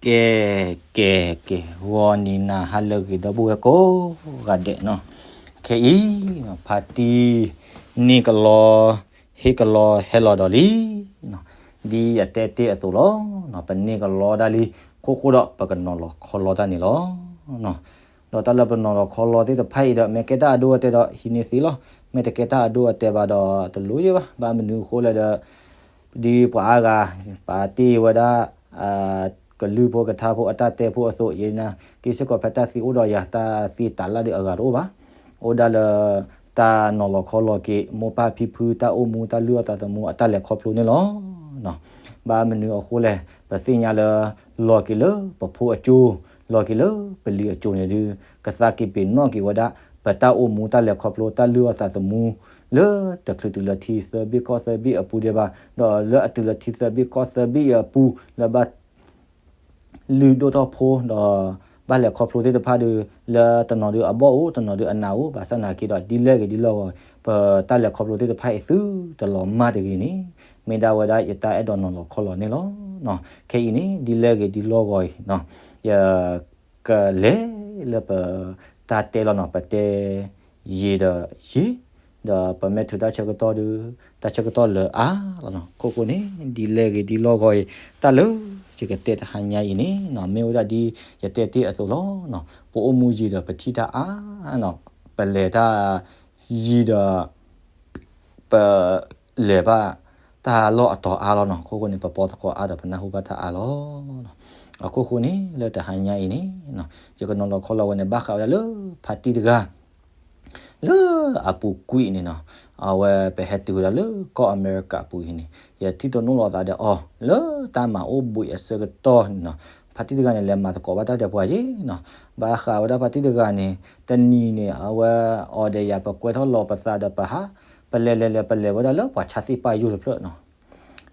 ကဲ, ကဲ, ကဲ, ဂီၤနံၤနၤဟါလၢအဂ့ၤ ဒီပုၢ်ဝဲၢ်ကိးဂၤဒဲးနီၤ, ခဲအံၤနီၤ ဖါတံၢ်န့ၢ်ကလီ ဟ့ၣ်ကလီဟဲလီၤဒီးလံနီၤ, ဒ်ယတဲတ့ၢ်အသိးလီၤနီၤ, ပန့ၢ်ကလီဒၣ်လံ ခိၣ်ဃိဒီးပကနီၤလီၤခီလီတၢ်န့ၣ်လီၤနီၤ. ဒီးတၢ်လၢပနီၤလီၤခီလီသ့ၣ်တဖၣ်အံၤဒီး မ့ၢ်ကဲတၢ်အဒိအတဲာ်ဒီး ဟံးန့ၢ်သ့လီၤ, မ့ၢ်တကဲတၢ်အဒိအတဲာ်ဘၣ်ဒီး တလိၣ်ယဲၢ်ဘၣ်, ဘၣ်မနုၤအဃိလဲၣ်ဒီး ဒ်ပှၤအါဂၤ ပာ်တ့ၢ်ဝဲဒၣ် ကလုၢ်ဖိကထါဖိအတၢ်တဲဖိအသိး ယနာ်က့စ့ၢ်ကီး ဖဲတၢ်သံအိၣ်ဒီးယၤ တၢ်သံတးလၢ်ဒီးအဂၤတအိၣ်ဘၣ်, အိၣ်ဒၣ်လၢ တၢ်နီၤလီၤခီလီက့ၤ မိၢ်ပၢ်ဖံဖု တၢ်အိၣ်မူ တၢ်လုၢ်အီၣ်သးသမူ အတၢ်လဲၤခီဖျိန့ၣ်လီၤ. ဘၣ်မနုၤအဃိလဲၣ်, ပသ့ၣ်ညါလၢ လီၤက့ၤလၢပဖိအစိၤ လီၤက့ၤလၢပလံၤအစိၤန့ၣ်ဒုး ကသးက့ၤပ့ၤနီၣ်က့ၤဝဲဒၣ် ပတၢ်အိၣ်မူ တၢ်လဲၤခီဖျိ တၢ်လုၢ်အီၣ်သးသမူ လၢတချုးတုၤလၢထံသၢဘ့ၣ်ကီၢ်သၢဘ့ၣ်အပူၤဒံးဘၣ်, ဒီးလၢအတုၤလၢထံသၢဘ့ၣ်ကီၢ်သၢဘ့ၣ်အပူၤ လၢဘၣ် လုၢ်ဒိၣ်ထီၣ်ဖိဒီး ဘၣ်လဲၤခီဖျိသ့ၣ်တဖၣ်ဒီး လၢတနီၤဒုးအဘီၣ်အိၣ် တနီၤဒုးအနးအိၣ်, ဘၣ်ဆၣ်သနာ်က့ဒီး ဒ်လဲၣ်ဂ့ၤဒ်လဲၣ်ဂ့ၤ ပတၢ်လဲၤခီဖျိသ့ၣ်တဖၣ်အံၤသုတလီၤမၢ်တဂ့ၤန့ၣ် မ့ၢ်ဒၣ်ဝဲဒၣ်ယတၢ်အဲၣ်ဒိးနီၤလီၤခီလီၤန့ၣ်လီၤ. ခဲအံၤန့ၣ် ဒ်လဲၣ်ဂ့ၤဒ်လဲၣ်ဂ့ၤအံၤနီၤ ယကလဲၤလၢပတၢ်တဲလီၤနီၤ, ပတဲ ယံာ်ဒီးယံာ်, ဒီးပမ့ၢ်ထုးတၢ်ဆၢကတီၢ်ဒီး တၢ်ဆၢကတီၢ်လၢအါလီၤနီၤ. ခိၣ်ဃိန့ၣ် ဒ်လဲၣ်ဂ့ၤဒ်လဲၣ်ဂ့ၤအံၤ တၢ်လၢယကတဲတဟါညါအံၤန့ၣ်နီၤ မ့ၢ်ဝဲဒၣ်ဒ်ယတဲတ့ၢ်အသိးလီၤနီၤ. ပအိၣ်မူယံာ်ဒီးပထံၣ်တၢ်အါနီၤ, ပလဲၤတၢ်ယံာ်ဒီး ပလဲၤဘၣ်တၢ်လီၢ်အတီၤအါလီၤနီၤ. ခိၣ်ဃိန့ၣ် ပပီသကိးအါဒီးပနၢ်ဟူဘၣ်တၢ်အါလီၤ. အခိၣ်ဃိန့ၣ် လၢတဟါညါအံၤန့ၣ်နီၤ ယကနီၤလီၤခီလီၤဝဲန့ၣ် ဘၣ်ဃးဝဲဒၣ်လၢဖါတံၢ်တဂၤ လၢအပူၤကွံာ်န့ၣ်နီၤ, အဝဲပဟဲတုၤဝဲဒၣ်လၢကီၢ်အမဲရကၤအပူၤအံၤန့ၣ် ယထံၣ်တိၢ်နီၣ်လိာ်သးဒီးအီၤ လၢတၢ်မၤအိၣ်ဘှံးအဆၢကတီၢ်န့ၣ်နီၤ, ဖါတံၢ်တဂၤန့ၣ် လဲၤမၤသကိးဘၣ်တၢ်ဒီးပှၤယ့ၣ်နီၤ. ဘၣ်ဃးဝဲဒၣ်ဖါတံၢ်တဂၤန့ၣ် တနံၤန့ၣ် အဝဲအီၤဒီးယၤ ပကွဲထီၣ်လီၤပသးဒီးပဟး, ပလဲၤလဲၤလဲၤ ပလဲၤဝဲဒၣ်လၢပှၤဆါသ့ၣ်ပာ်ယိၣ်တဖျၢၣ်နီၤ.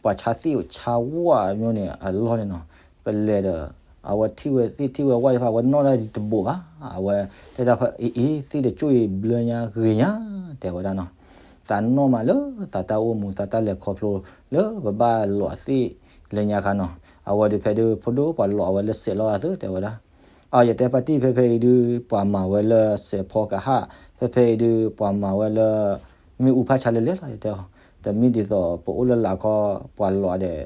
ပှၤဆါသ့ၣ်ဆါဝၣ်မ့ၢ်န့ၣ် အလီၢ်န့ၣ်နီၤ, ပလဲၤဒီး အဝဲထံၣ်ဝဲသ့ၣ်ထံၣ်ဝဲဝၣ်တဖၣ် အဝဲနီၣ်တၢ်တဘိးဘၣ်, အဝဲတဲဒၣ်အံၤ သ့ၣ်တကၠိၣ်အံၤဘျၢညါဂ့ၤညါ တဲဝဲဒၣ်နီၤ. သးနီၣ်မးလၢသးတၢ်အိၣ်မူ သးတၢ်လဲၤခီဖျိ လၢပဘၣ်လီၤအသ့ၣ်လၢညါခါနီၤ. အဝဲဒုးဖဲဒုး ဖိဒိၣ်ပှၤလီၤအဝဲလၢစဲးလီၤအသၢ တဲဝဲဒၣ်. အ ယတဲဖါတံၢ် ဖဲဖဲအံၤဒုး ပှၤမၤဝဲလၢစဲးဖီကဟၣ်, ဖဲဖဲအံၤဒုး ပှၤမၤဝဲလၢ မ့ၣ်အူဖးဆါလဲၤလဲၤလီၤ ယတဲအီၤ. တမ့ၢ်ဒ်သိးပအိၣ်လၢလာ်ခီ ပှၤလီၤဒီး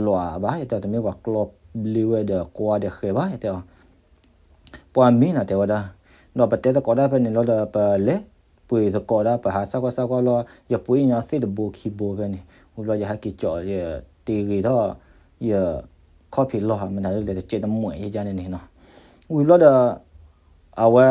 လီၤဘၣ် ယတဲအီၤ, တမ့ၢ်ပှၤကျီဘျ့ဝဲဒီးကွၢ်ဒီးဃဲၤဘၣ် ယတဲအီၤ. ပှၤမ့ၢ်နီၤ တဲဝဲဒၣ်. ဒီးပတဲသကိးတၢ်ဖဲန့ၣ်လီၤဒီး ပလဲၤပှ့ၤသကိးဒၣ် ပဟးစၢ်ကွၢ်စၢ်ကွၢ်လီၤ, ယပှ့ၤညီသ့ၣ်တဘိခံဘိဖဲန့ၣ်, ဝံၤဘျီယဟဲက့ၤကၠီး ယတ့ဂ့ၤထီၣ် ယခီၣ်ဖံးလီၢ် မနုၤလဲၣ် တစဲးတမှဲးယဲန့ၣ်န့ၣ်နီၤ. ဝံၤဘျီဒီး အဝဲ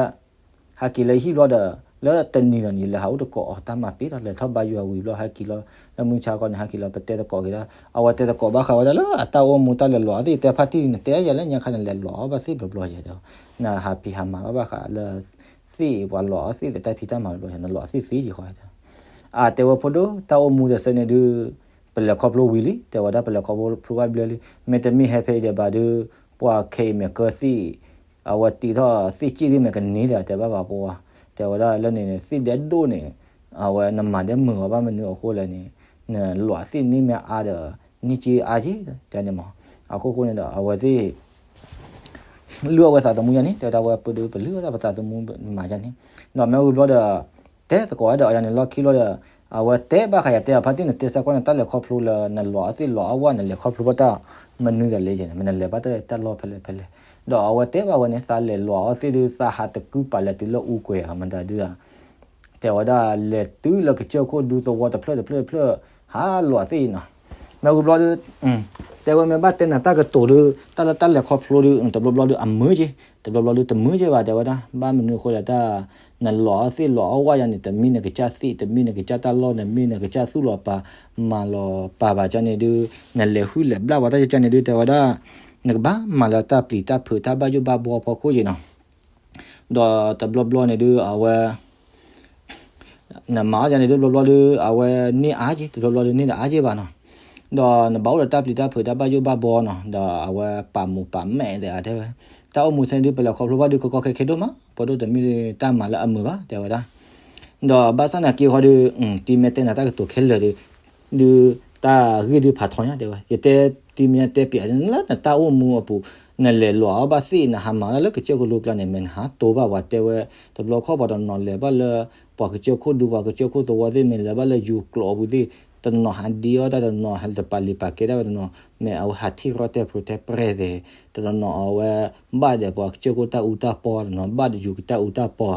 ဟဲက့ၤလၢဟံၣ်ဘျီဒီး လၢတနံၤဒီးန့ၣ် လဲၤဟးအိၣ်သကိးအီၤ တၢ်မၤပ့ၤဒီး လဲၤထီၣ်ဘါယွၤဝံၤဘျီ ဟဲက့ၤလီၤ လၢမုၢ်ဆါခီန့ၣ် ဟဲက့ၤလီၤ ပတဲသကိးက့ၤဒီး အဝဲတဲသကိးဘၣ်ဃးဝဲဒၣ်လၢအတၢ်အိၣ်မူတၢ်လဲၤလီၤအသ့ၣ် တဲဖါတံၢ် နတဲယၤလၢညါခါန့ၣ် လဲၤလီၤအီၣ်ဘၣ်သ့ၣ်ဘျီဘျီယဲဒီး နဟးဖံးဟးမၤဘၣ်ဘၣ်ဃးလၢ သ့ၣ်ပှၤလီၤအီၣ်သ့ၣ် တၢ်ဖံးတၢ်မၤဘျီဘျီယဲ နလီၤအသ့ၣ်သ့ယဲဃီ အတဲဝဲဖိဒိၣ် တၢ်အိၣ်မူတစဲးန့ၣ်ဒုး ပလဲၤခီဖျိဝံၤလံ တဲဝဲဒၣ် ပလဲၤခီဖျိဘၣ်ဘျဲလံ မ့တမ့ၢ်ဟဲဖဲအံၤဒီးဘၣ်ဒုး ပှၤခဲအံၤမဲာ်ကၢသ့ၣ် အဝဲတ့ထီၣ်သ့ၣ်က့ၣ်ဒ်မဲာ်ကန့ၢ်ဒီး တဲဘၣ်ဘၣ်ပှၤ တဲဝဲဒၣ်လၢန့ၣ်န့ၣ် သ့ၣ်ဒဲဒိၣ်န့ၣ် အဝဲနမၤဒဲမုာ်အီၤဘၣ်မနုၤအဃိလဲၣ်န့ၣ် နလီၤအသ့ၣ်န့ၢ်မ့ၢ်အါဒီး န့ၢ်က့အါက့ တဲန့ၣ်မး အခိၣ်ဃိန့ၣ်ဒီး အဝဲသ့ၣ် လုၢ်အီၣ်ဝဲသးသမူယါန့ၣ် တဲဝဲဒၣ်ဝဲပဒုးပလုၢ်အီၣ်တၢ်ပသးသမူမၤယါန့ၣ် ဒီးမ့ၢ်ဝံၤဘျီဒီး တဲသကိးဝဲဒီးအီၤယါန့ၣ် လီၢ်ခံလီၤဒီး အဝဲတဲဘၣ်ဃးယၤတဲအီၤ ဖါတံၢ် နတဲစၢ်ကွၢ်န့ၣ် တၢ်လဲၤခီဖျိလၢ နလီၤအသ့ၣ်လီၤအဝၣ် နလဲၤခီဖျိဘၣ်တၢ်မနုၤလဲၣ်လဲၣ်ယဲန့ၣ် မ့ၢ်နလဲၤဘၣ်တၢ်လီၢ်ဖဲလဲၣ်ဖဲလဲၣ် ဒီးအဝဲတဲဘၣ်ဝဲန့ၣ် သးလဲၤလီၤအီၣ်သ့ၣ်ဒုး သးဟးတကုပာ်လဲၤတုၤလၢအူကွဲၤမတၤဒုး တဲဝဲဒၣ်လဲၤတုၤလၢကစၢၢ်ခိၣ်ဒူသဝီတဖျၢၣ်တဖျၢၣ်တဖျၢၣ် ဟးလီၤအသ့ၣ်နီၤ မ့ၢ်ဝံၤဘျီဒုး တဲဝဲမ့ၢ်ဘၣ်တဲနၤတၢ်ကတိၤဒုး တၢ်လၢတၢ်လဲၤခီဖျိဒုး တဘျီဘျီဒုးအမုာ်က့ တဘျီဘျီဒုးတမုာ်က့ဘၣ် တဲဝဲဒၣ် ဘၣ်မနုၤအဃိလဲၣ်တၢ် နလီၤအသ့ၣ်လီၤအဝၣ်ယါန့ၣ် တမ့ၢ်နကစၢ်သ့ၣ် တမ့ၢ်နကစၢ်တၢ်လီၢ် တမ့ၢ်နကစၢ်သူၣ်လီၤပာ် မၤလီၤပာ်ဘၣ်ကန့ၣ်ဒုး နလဲၤဟုၣ်လဲၤဘျၣ်ဝဲတၢ်ကန့ၣ်ဒုး တဲဝဲဒၣ် နကဘၣ်မၤလၢတၢ်ပျံၤတၢ်ဖုးတၢ်ဘၣ်ယိၣ်ဘၣ်ဘှီဖီခိၣ်က့နီၤ ဒီးတဘျီဘျီန့ၣ်ဒုး အဝဲ နမၤအီၣ်ယါန့ၣ်ဒုး တဘျီဘျီဒုး အဝဲန့ၢ်အါက့ တဘျီဘျီဒုးန့ၢ်တအါက့ဘၣ်နီၤ ဒီးနဘၣ်အိၣ်ဒီးတၢ်ပျံၤတၢ်ဖုးတၢ်ဘၣ်ယိၣ်ဘၣ်ဘှီနီၤ ဒီးအဝဲပာ်မူပာ်မဲာ်သ့အါတဲဝဲ တၢ်အိၣ်မူဆဲန့ၣ်ဒုး ပလဲၤခီဖျိဘၣ်ဒုး ကကီခဲခဲဒိၣ်မး ပဒိၣ်တမ့ၢ်တၢ်မၤလၢအမုာ်ဘၣ် တဲဝဲဒၣ် ဒီးဘၣ်ဆၣ်သနာ်က့ဃီဒုး တံၤမ့ၢ်တဲနၤတၢ်ကတိၤခဲလၢာ်ဒုး ဒုးတၢ်ဂ့ၢ်ဒုးဖးထီညါတဲဝဲ ယတဲ တံၤမညါတဲပျးလၢနတၢ်အိၣ်မူအပူၤ, နလဲၤလီၤအီၣ်ဘၣ်သ့ၣ် နဟးမၤတၢ်လၢကစၢၢ်ကလိကျါန့ၣ် မ့ၢ်နဟးတိဘၣ်ဝဲတဲဝဲ, တဘျီခီၣ်ပှၤတနီၤလဲၤဘၣ်လၢ ပှၤကစၢၢ်ခိၣ်ဒူ ပှၤကစၢၢ်ခိၣ်သဝီသ့ၣ် မ့ၢ်လဲၤဘၣ်လၢယိၤကျိာ်အပူၤသ့ၣ်, တနီၤဟးဒ့အီၣ်တၢ် တနီၤဟးတပာ်လံၤပာ်ကဲတၢ်ဝဲတနီၤ, မ့ၢ်အဝဲဟးထံၣ်ရီၣ်တဲၣ်ဖျိးတဲၣ်ပြဲၢ်သဲး, တနီၤအဝဲဘၣ်ဒီးပှၤကစၢၢ်ခိၣ်တၢ်အူတၢ်ပီ, တနီၤဘၣ်ဒီးယိၤကတၢ်အူတၢ်ပီ,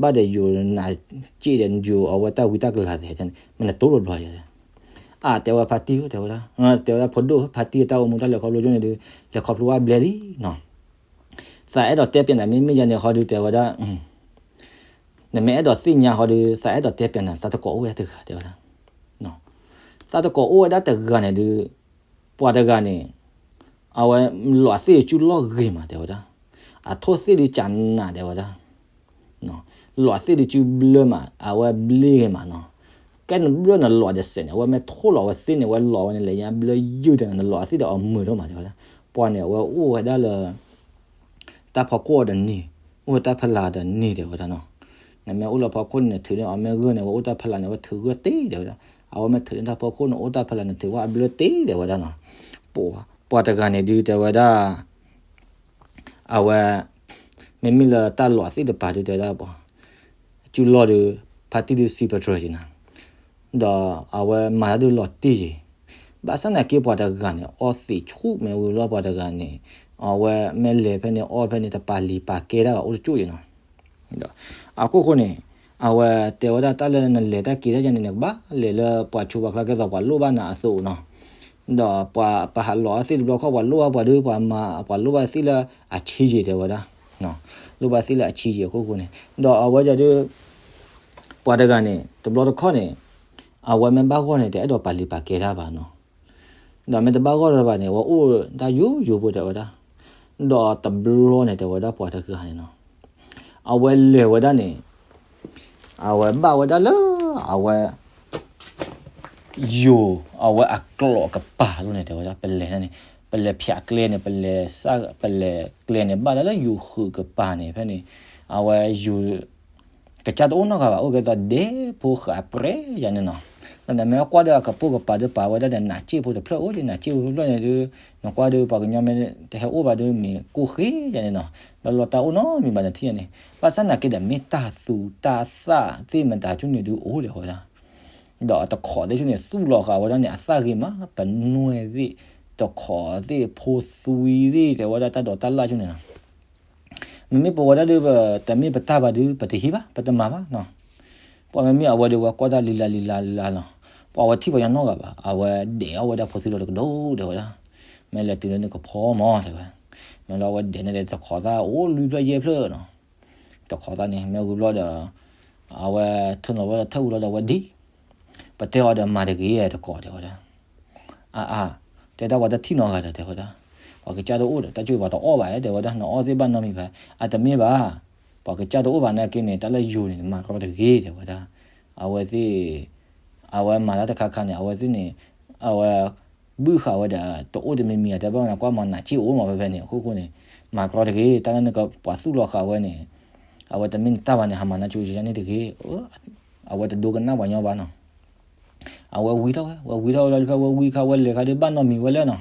ဘၣ်ဒီးယိၤနးစ့ၣ်ဒီးယိၤအဝဲတၢ်ဝံတၢ်ကလၤသဲး, မ့ၢ်နတိဘျီဘျီယဲ အတဲဝဲဖါတံၢ်ဧၢ တဲဝဲဒၣ်, တဲဝဲဒၣ်ဖိဒိၣ်ဖါတံၢ်အတၢ်အိၣ်မူတၢ်လဲၤခီဖျိကၠိန့ၣ်ဒုး, လဲၤခီဖျိဘၣ်ဘျဲလံနီၤ, သးအဲၣ်ဒိးတဲပျးနၤမ့မ့ၢ်ယၤန့ၣ်ဃီဒုး တဲဝဲဒၣ်, နမ့ၢ်အဲၣ်ဒိးသ့ၣ်ညါဃီဒုး သးအဲၣ်ဒိးတဲပျးနၤ သးတကိးအိၣ်ဝဲဒၣ်တဂၤ တဲဝဲဒၣ်, သးတကိးအိၣ်ဝဲဒၣ်တဂၤန့ၣ်ဒုး, ပှၤတဂၤန့ၣ် အဝဲလီၤအသ့ၣ်တကၠူလီၢ်ဂ့ၤမး တဲဝဲဒၣ်, အထိၣ်သ့ၣ်ဒုးကနး တဲဝဲဒၣ် လီၤအသ့ၣ်တကၠူဘျၢမး အဝဲဘျ့ဂ့ၤမးနီၤ, ကဲနဘျၢနလီၤတစဲးန့ၣ် အဝဲမ့ၢ်ထိၣ်လီၤဝဲသ့ၣ်န့ၣ် အဝဲလီၤဝဲန့ၣ်လဲၤညါဘျၢယုၢ်တဲန့ၣ် နလီၤအသ့ၣ်ဒီးအမုာ်ဒိၣ်မး တဲဝဲဒၣ်, ပှၤန့ၣ် အဝဲအိၣ်ဝဲဒၣ်လၢ တၢ်ဖီခိၣ်အီၤဒီးန့ၢ်, အိၣ်ဝဲတၢ်ဖီလာ်ဒီးန့ၢ် တဲဝဲဒၣ်နီၤ, နမ့ၢ်အိၣ်လၢဖီခိၣ်န့ၣ် နထုးန့ၢ်အီၤမ့ၢ်ဂၢၢ်န့ၣ် အဝဲအိၣ်တၢ်ဖီလာ်န့ၣ် အဝဲထုးဂၢၢ်တ့ၢ် တဲဝဲဒၣ်, အဝဲမ့ၢ်ထုးန့ၢ်တၢ်ဖီခိၣ်န့ၣ် အိၣ်တၢ်ဖီလာ်န့ၣ် ထုးဝဲအဘျၢတ့ၢ် တဲဝဲဒၣ်နီၤ, ပှၤတဂၤန့ၣ်ဒုး တဲဝဲဒၣ် အဝဲ မ့မ့ၢ်လၢတၢ်လီၤသ့ၣ်တပၤဒုး တဲဝဲဒၣ်ပှၤ ကၠူလီၢ်ဒုး ဖါတံၢ်ဒုးစံးပတြၢၤက့ၤနၤ, ဒီးအဝဲမၤတၢ်ဒုးလီၤတံၢ်ယံၤ, ဘၣ်ဆၣ်သနာ်က့ပှၤတဂၤန့ၣ် အီသံးဆူၣ်မ့ၢ်ဝံၤလီၤ ပှၤတဂၤန့ၣ်, အဝဲမ့ၢ်လဲၤဖဲန့ၣ်အီဖဲန့ၣ် တပာ်လံၤပာ်ကဲတၢ်ဘၣ် အိၣ်တကၠိၢ်ယံၤနီၤ ဒီးအခိၣ်ဃိန့ၣ် အဝဲတဲဝဲဒၣ်တၢ်လၢနလဲၤတၢ်က့ၤတၢ်ယဲန့ၣ် နကဘၣ်လဲၤလၢပှၤဆိပှၤချၢကဲသိးပှၤလိၣ်ဘၣ်နၤအသိးနီၤ, ဒီးပှၤပဟးလီၤအီၣ်သ့ၣ်တဘျီခီၣ် ပှၤလိၣ်ဘၣ်ပှၤဒုး ပှၤမၤ ပှၤလိၣ်ဘၣ်သ့ၣ်လၢအဆံးယံၤ တဲဝဲဒၣ်, လိၣ်ဘၣ်သ့ၣ်လၢအဆံးယံၤအခိၣ်ဃိန့ၣ် ဒီးအဝဲဒၣ်ဒုး ပှၤတဂၤန့ၣ် တဘျီတခီၣ်န့ၣ် အဝဲမ့ၢ်ဘၣ်ဂီၢ်န့ၣ် တအဲၣ်ဒိးပာ်လံၤပာ်ကဲတၢ်ဘၣ်နီၤ ဒီးမ့ၢ်တဘၣ်ဂီၢ်တဘၣ်န့ၣ် အဝဲအိၣ်တၢ်ယိယိဖိ တဲဝဲဒၣ်, ဒီးတဘျီန့ၣ် တဲဝဲဒၣ်ပှၤတဂၤန့ၣ်နီၤ, အဝဲလဲၤဝဲဒၣ်န့ၣ် အဝဲဘၣ်ဝဲဒၣ်လၢ အဝဲ ယိၤ အဝဲအကျိးကပၤလီၤန့ၣ် တဲဝဲဒၣ် ပလဲၤန့ၣ် ပလဲၤဖၠးကျဲန့ၣ် ပလဲၤစၢ် ပလဲၤကျဲန့ၣ် ဘၣ်ဒၣ်လၢယိၤဃုာ်ကပၤန့ၣ် ဖဲန့ၣ် အဝဲယိၤ ကစၢ်တအိၣ်နီတဂၤဘၣ် အိၣ်ကဲသိးဒဲဖိဃာ်ပြဲယၤန့ၣ်နီၤ, ဒီးနမ့ၢ်ကွၢ်ဒီးအကပိာ်ကပၤဒီးပာ်ဝဲဒၣ်ဒီးနးစ့ၣ်ဖိတဖျၢၣ်အိၣ်က့ နးစ့ၣ်ဖိတဖျၢၣ်န့ၣ်ဒုး နကွၢ်ဒီးပှၤကညီမ့ၢ်တဟဲအိၣ်ဘၣ်ဒီးမ့ၢ်ကိၢ်ဃ့ယၤန့ၣ်နီၤ, ဘျီလီၤတၢ်အိၣ်နီတမံၤဘၣ်နထံၣ်န့ၣ်, ဘၣ်ဆၣ်သနာ်က့ဒီးမ့ၢ်တၢ်သူတၢ်သၣ်သ့ၣ်မတၤကၠိန့ၣ်ဒုးအိၣ် တဲဝဲဒၣ် ဒီးတခီသ့ၣ်ဆိန့ၣ် သူၣ်လီၤဃာ်ဝဲဒၣ်န့ၣ် အသၣ်ဂ့ၤမး ပနွဲၣ်သ့ၣ် တခီသ့ၣ် ဖိသွံသ့ၣ် တဲဝဲဒၣ်တၢ်ဒိးတၢ်လၣ်ဆိန့ၣ်နီၤ, မ့မ့ၢ်ပဝဲဒၣ်ဒီး ပတမ့ၢ်ပတၢ်ဘၣ်ဒီး ပတဟံးဘၣ် ပတမၤဘၣ်နီၤ, ပှၤမ့မ့ၢ်အဝဲဒီးဝဲကွၢ်တၢ်လံၤလၢ်လံၤလၢ်လံၤလၢ်နီၤ, ပှၤဝဲထံၣ်ပှၤကညီနီတဂၤဘၣ် အဝဲဒဲးအီၣ်ဝဲဒၣ်ဖိသွံလီၤတကဒိၣ် တဲဝဲဒၣ်, မ့ၢ်လဲၤတုၤလၢနကဖီမး တဲဝဲ, မ့ၢ်လၢအဝဲဒဲးန့ၣ်ဒီးတခီသၣ်အိၣ်လွံၢ်ဖျၢၣ်ယဲၢ်ဖျၢၣ်နီၤ တခီသၣ်န့ၣ် မ့ၢ်ဝံၤဘျီဒီး အဝဲထၢနုာ်ဝဲဒီးထၢအူလီၤဒီးအဝဲဒ် ပတဲအီၤဒီးမၤတဂ့ၤတကိး တဲဝဲဒၣ်, အါအါ တဲတၢ်ပှၤတထံၣ်နီတဂၤဒီး တဲဝဲဒၣ်, ပှၤကစၢ်တအိၣ်ဒီး တၢ်ကၠိပှၤတအီၣ်ဘၣ် တဲဝဲဒၣ် နအီၣ်သ့ၣ်ဘၣ်နီတမံၤဘၣ်, အတမ့ၢ်ဘၣ်, ပှၤကစၢ်တအိၣ်ဘၣ်နာ်က့န့ၣ် တၢ်လၢယိၤန့ၣ် မၤရီတဂ့ၤ တဲဝဲဒၣ်, အဝဲသ့ၣ် အဝဲမၤတၢ်တခါခါန့ၣ် အဝဲသ့ၣ်န့ၣ် အဝဲ ဘုၣ်ဃာ်ဝဲဒီး တအိၣ်တမံၤမံၤ အတဲဘၣ်နကွၢ်မၤနးစ့ၣ်အိၣ်မးဖဲဖဲန့ၣ် အခိၣ်ဃိန့ၣ် မၤရီတဂ့ၤ တၢ်လၢနကပှၤသူၣ်လီၤဃာ်ဝဲန့ၣ် အဝဲတမ့ၢ်နတၢ်ဘၣ်န့ၣ် ဟးမၤနါကၠိယါန့ၣ်တဂ့ၤ, အဝဲတဒိကနၣ်ပှၤညီဘၣ်နီၤ, အဝဲဝံထီၣ်ဝဲ ဝဲဝံထီၣ်ဝဲလီၤဖဲဝဲဝံခါဝဲလဲၤခါဒီးဘၣ်နီတမံၤဝဲလၢနီၤ,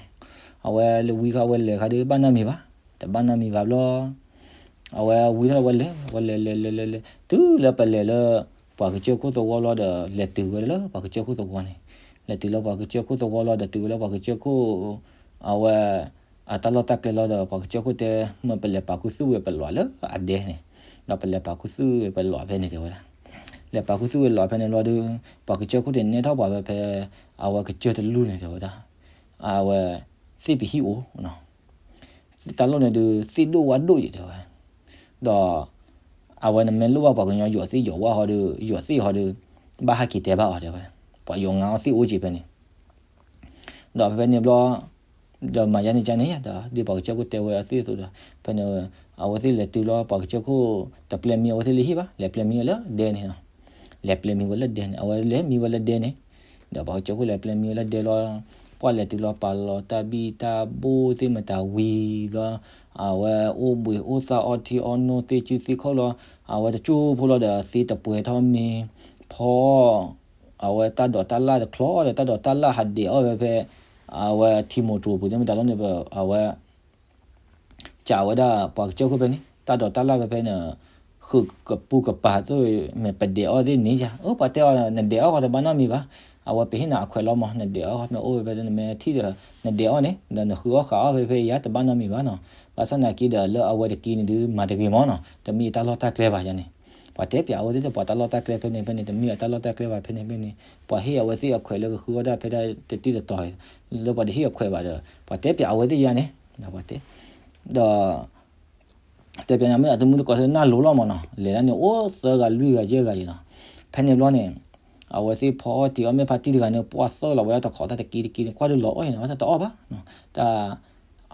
အဝဲဝံခါဝဲလဲၤခါဒီးဘၣ်နီတမံၤဘၣ်, တဘၣ်နီတမံၤဘၣ်ဘျီ အဝဲဝံထီၣ်ဝဲလဲၤ ဝဲလဲၤလဲၤလဲၤလဲၤလဲၤ တုၤလၢပလဲၤလၢ ပှၤကစၢၢ်ခိၣ်သဝီလီၤဒီး လဲၤတုၤဝဲလၢပှၤကစၢၢ်ခိၣ်သဝီန့ၣ်, လဲၤတုၤလၢပှၤကစၢၢ်ခိၣ်သဝီလီၤဒီးတုၤဝဲလၢပှၤကစၢၢ်ခိၣ် အဝဲ အတၢ်လီၢ်တၢ်ကျဲလီၤဒီး ပှၤကစၢၢ်ခိၣ်တဲ မ့ၢ်ပလဲၤပာ်ခူသူၣ်ဝဲပလီးလၢအဒဲန့ၣ်, ဒီးပလဲၤပာ်ခူသူၣ်ဝဲပလီးဖဲန့ၣ်တဲဝဲဒၣ်, လဲၤပာ်ခူသူၣ်ဝဲလီးဖဲန့ၣ်လီၤဒီး ပှၤကစၢၢ်ခိၣ်တဲနဲထီၣ်ပှၤဖဲဖဲ အဝဲကစၢၢ်တလူၢ်န့ၣ်တဲဝဲဒၣ်, အဝဲ သ့ၣ်ပဟံၣ်အိၣ် တၢ်လီၢ်န့ၣ်ဒုး သ့ၣ်ဒိၣ်ဝၣ်ဒိၣ်ယံၤတဲဝဲ, ဒီး အဝဲနမ့ၢ်လိၣ်ဘၣ်ပှၤကညီယီၤသ့ၣ်ယီၤဝၣ်ဟီဒီး ယီၤသ့ၣ်ဟီဒီး ဘၣ်ဟဲက့ၤတဲဘၣ်အီၤတဲဝဲ, ပှၤယီၤငါအီၣ်သ့ၣ်အိၣ်က့ၤဖဲန့ၣ်, ဒီးဖဲဖဲန့ၣ်ဘျီ ဒီးမၤယါန့ၣ်ကန့ၣ် ဒီးဒ်ပှၤကစၢၢ်ခိၣ်တဲဝဲအသ့ၣ်အသိးဒီး ဖဲန့ၣ် အဝဲသ့ၣ်လဲၤတုၤလီၤ ပှၤကစၢၢ်ခိၣ် တပျဲမံအဝဲသ့ၣ်လၢဟံၣ်ဘၣ် လဲၤပျဲမံဝဲလၢဒဲန့ၣ်နီၤ, လဲၤပျဲမံဝဲလၢဒဲန့ၣ် အဝဲလဲၤမံဝဲလၢဒဲန့ၣ်, ဒီးပှၤကစၢၢ်ခိၣ်လဲၤပျဲမံဝဲလၢဒဲလီၤ, ပှၢ်လဲၤတုၤလီၤပာ်လီၤတၢ်ဘံၣ်တၢ်ဘိၣ်သ့ၣ်မတၤဝံၤဘျီ, အဝဲအိၣ်ဘှံးအိၣ်သၣ်အီထံအီနိသ့ၣ်စုသ့ၣ်ခိၣ်လီၤ, အဝဲတကၠိဖိလီၤဒီးသ့တပှဲၤထီၣ်မ့ၤဖီ အဝဲတၢ်ဒိးတၢ်လၣ်တချီဒီး တၢ်ဒိးတၢ်လၣ်ဟးဒဲးအီၣ်ဝဲဖဲ အဝဲထံမိၢ်တြိၤပူၤသ့ၣ်မတၤလီၤန့ၣ် အဝဲ ကးဝဲဒၣ်ပှၤကစၢၢ်ခိၣ်ဖဲန့ၣ် တၢ်ဒိးတၢ်လၢ်ဖဲဖဲန့ၣ် ဃုာ်ကပူၤကပၤသိး မ့ၢ်ပဒဲးအီၣ်သ့ၣ်န့ၣ်ယါ, အၢ ပှၤတဲအီၤ နဒဲးအီၣ်ဃီတဘၣ်နီတမံၤဘၣ်, အဝဲပဟ့ၣ်နၤအခွဲးလီၤမး, နဒဲးအီၣ်ဃီမ့ၢ်အိၣ်ဝဲဖဲန့ၣ် နမ့ၢ်ထံၣ်ဒီး နဒဲးအီၣ်န့ၣ် ဒီးနဃုအီၣ်ဃုအီၣ်ဖဲဖဲယါ တဘၣ်နီတမံၤဘၣ်နီၤ, ဘၣ်ဆၣ်သနာ်က့ဒီးလၢအဝဲတက့န့ၣ်ဒုး မၤတဂ့ၤမးနီၤ, တမ့ၢ်တၢ်လီၢ်တၢ်ကျဲဘၣ်ယါန့ၣ်, ပှၤတဲပၠးအဝဲသ့ၣ်ဒီး ပှၤတၢ်လီၢ်တၢ်ကျဲဖဲန့ၣ်ဖဲန့ၣ် တမ့ၢ်အတၢ်လီၢ်တၢ်ကျဲဘၣ်ဖဲန့ၣ်ဖဲန့ၣ်, ပှၤဟ့ၣ်အဝဲသ့ၣ်အခွဲးလၢကဃုအီၣ်တၢ်ဖဲဒၣ်တတံၢ်တတီၤ လၢပှၤတဟ့ၣ်အခွဲးဘၣ်ဒီး ပှၤတဲပၠးအဝဲသ့ၣ်ယါန့ၣ်, ဒီးပှၤတဲ ဒီး တဲပၠးန့ၣ်မ့ၢ်အတမုၢ်တကိးသ့ၣ်နၢ်လိၤလီၤမးနီၤ, လဲၤဒၣ်န့ၣ်အိၣ်သၢဂၤလွံၢ်ဂၤယဲၢ်ဂၤယဲၢ်နီၤ, ဖဲန့ၣ်ဘျီန့ၣ် အဝဲသ့ၣ်ဖီအီၣ်တ့ၤအီၣ်မ့ၢ်ဖါတံၢ်တဂၤန့ၣ် ပှၢ်သၢလီၤဝဲဒၣ်တခိးတၢ်တက့တက့န့ၣ် ကွၢ်ဒုးလီၤအီၣ်န့ၣ် ဝဲတၢ်တအီၣ်ဘၣ်နီၤ, တၢ်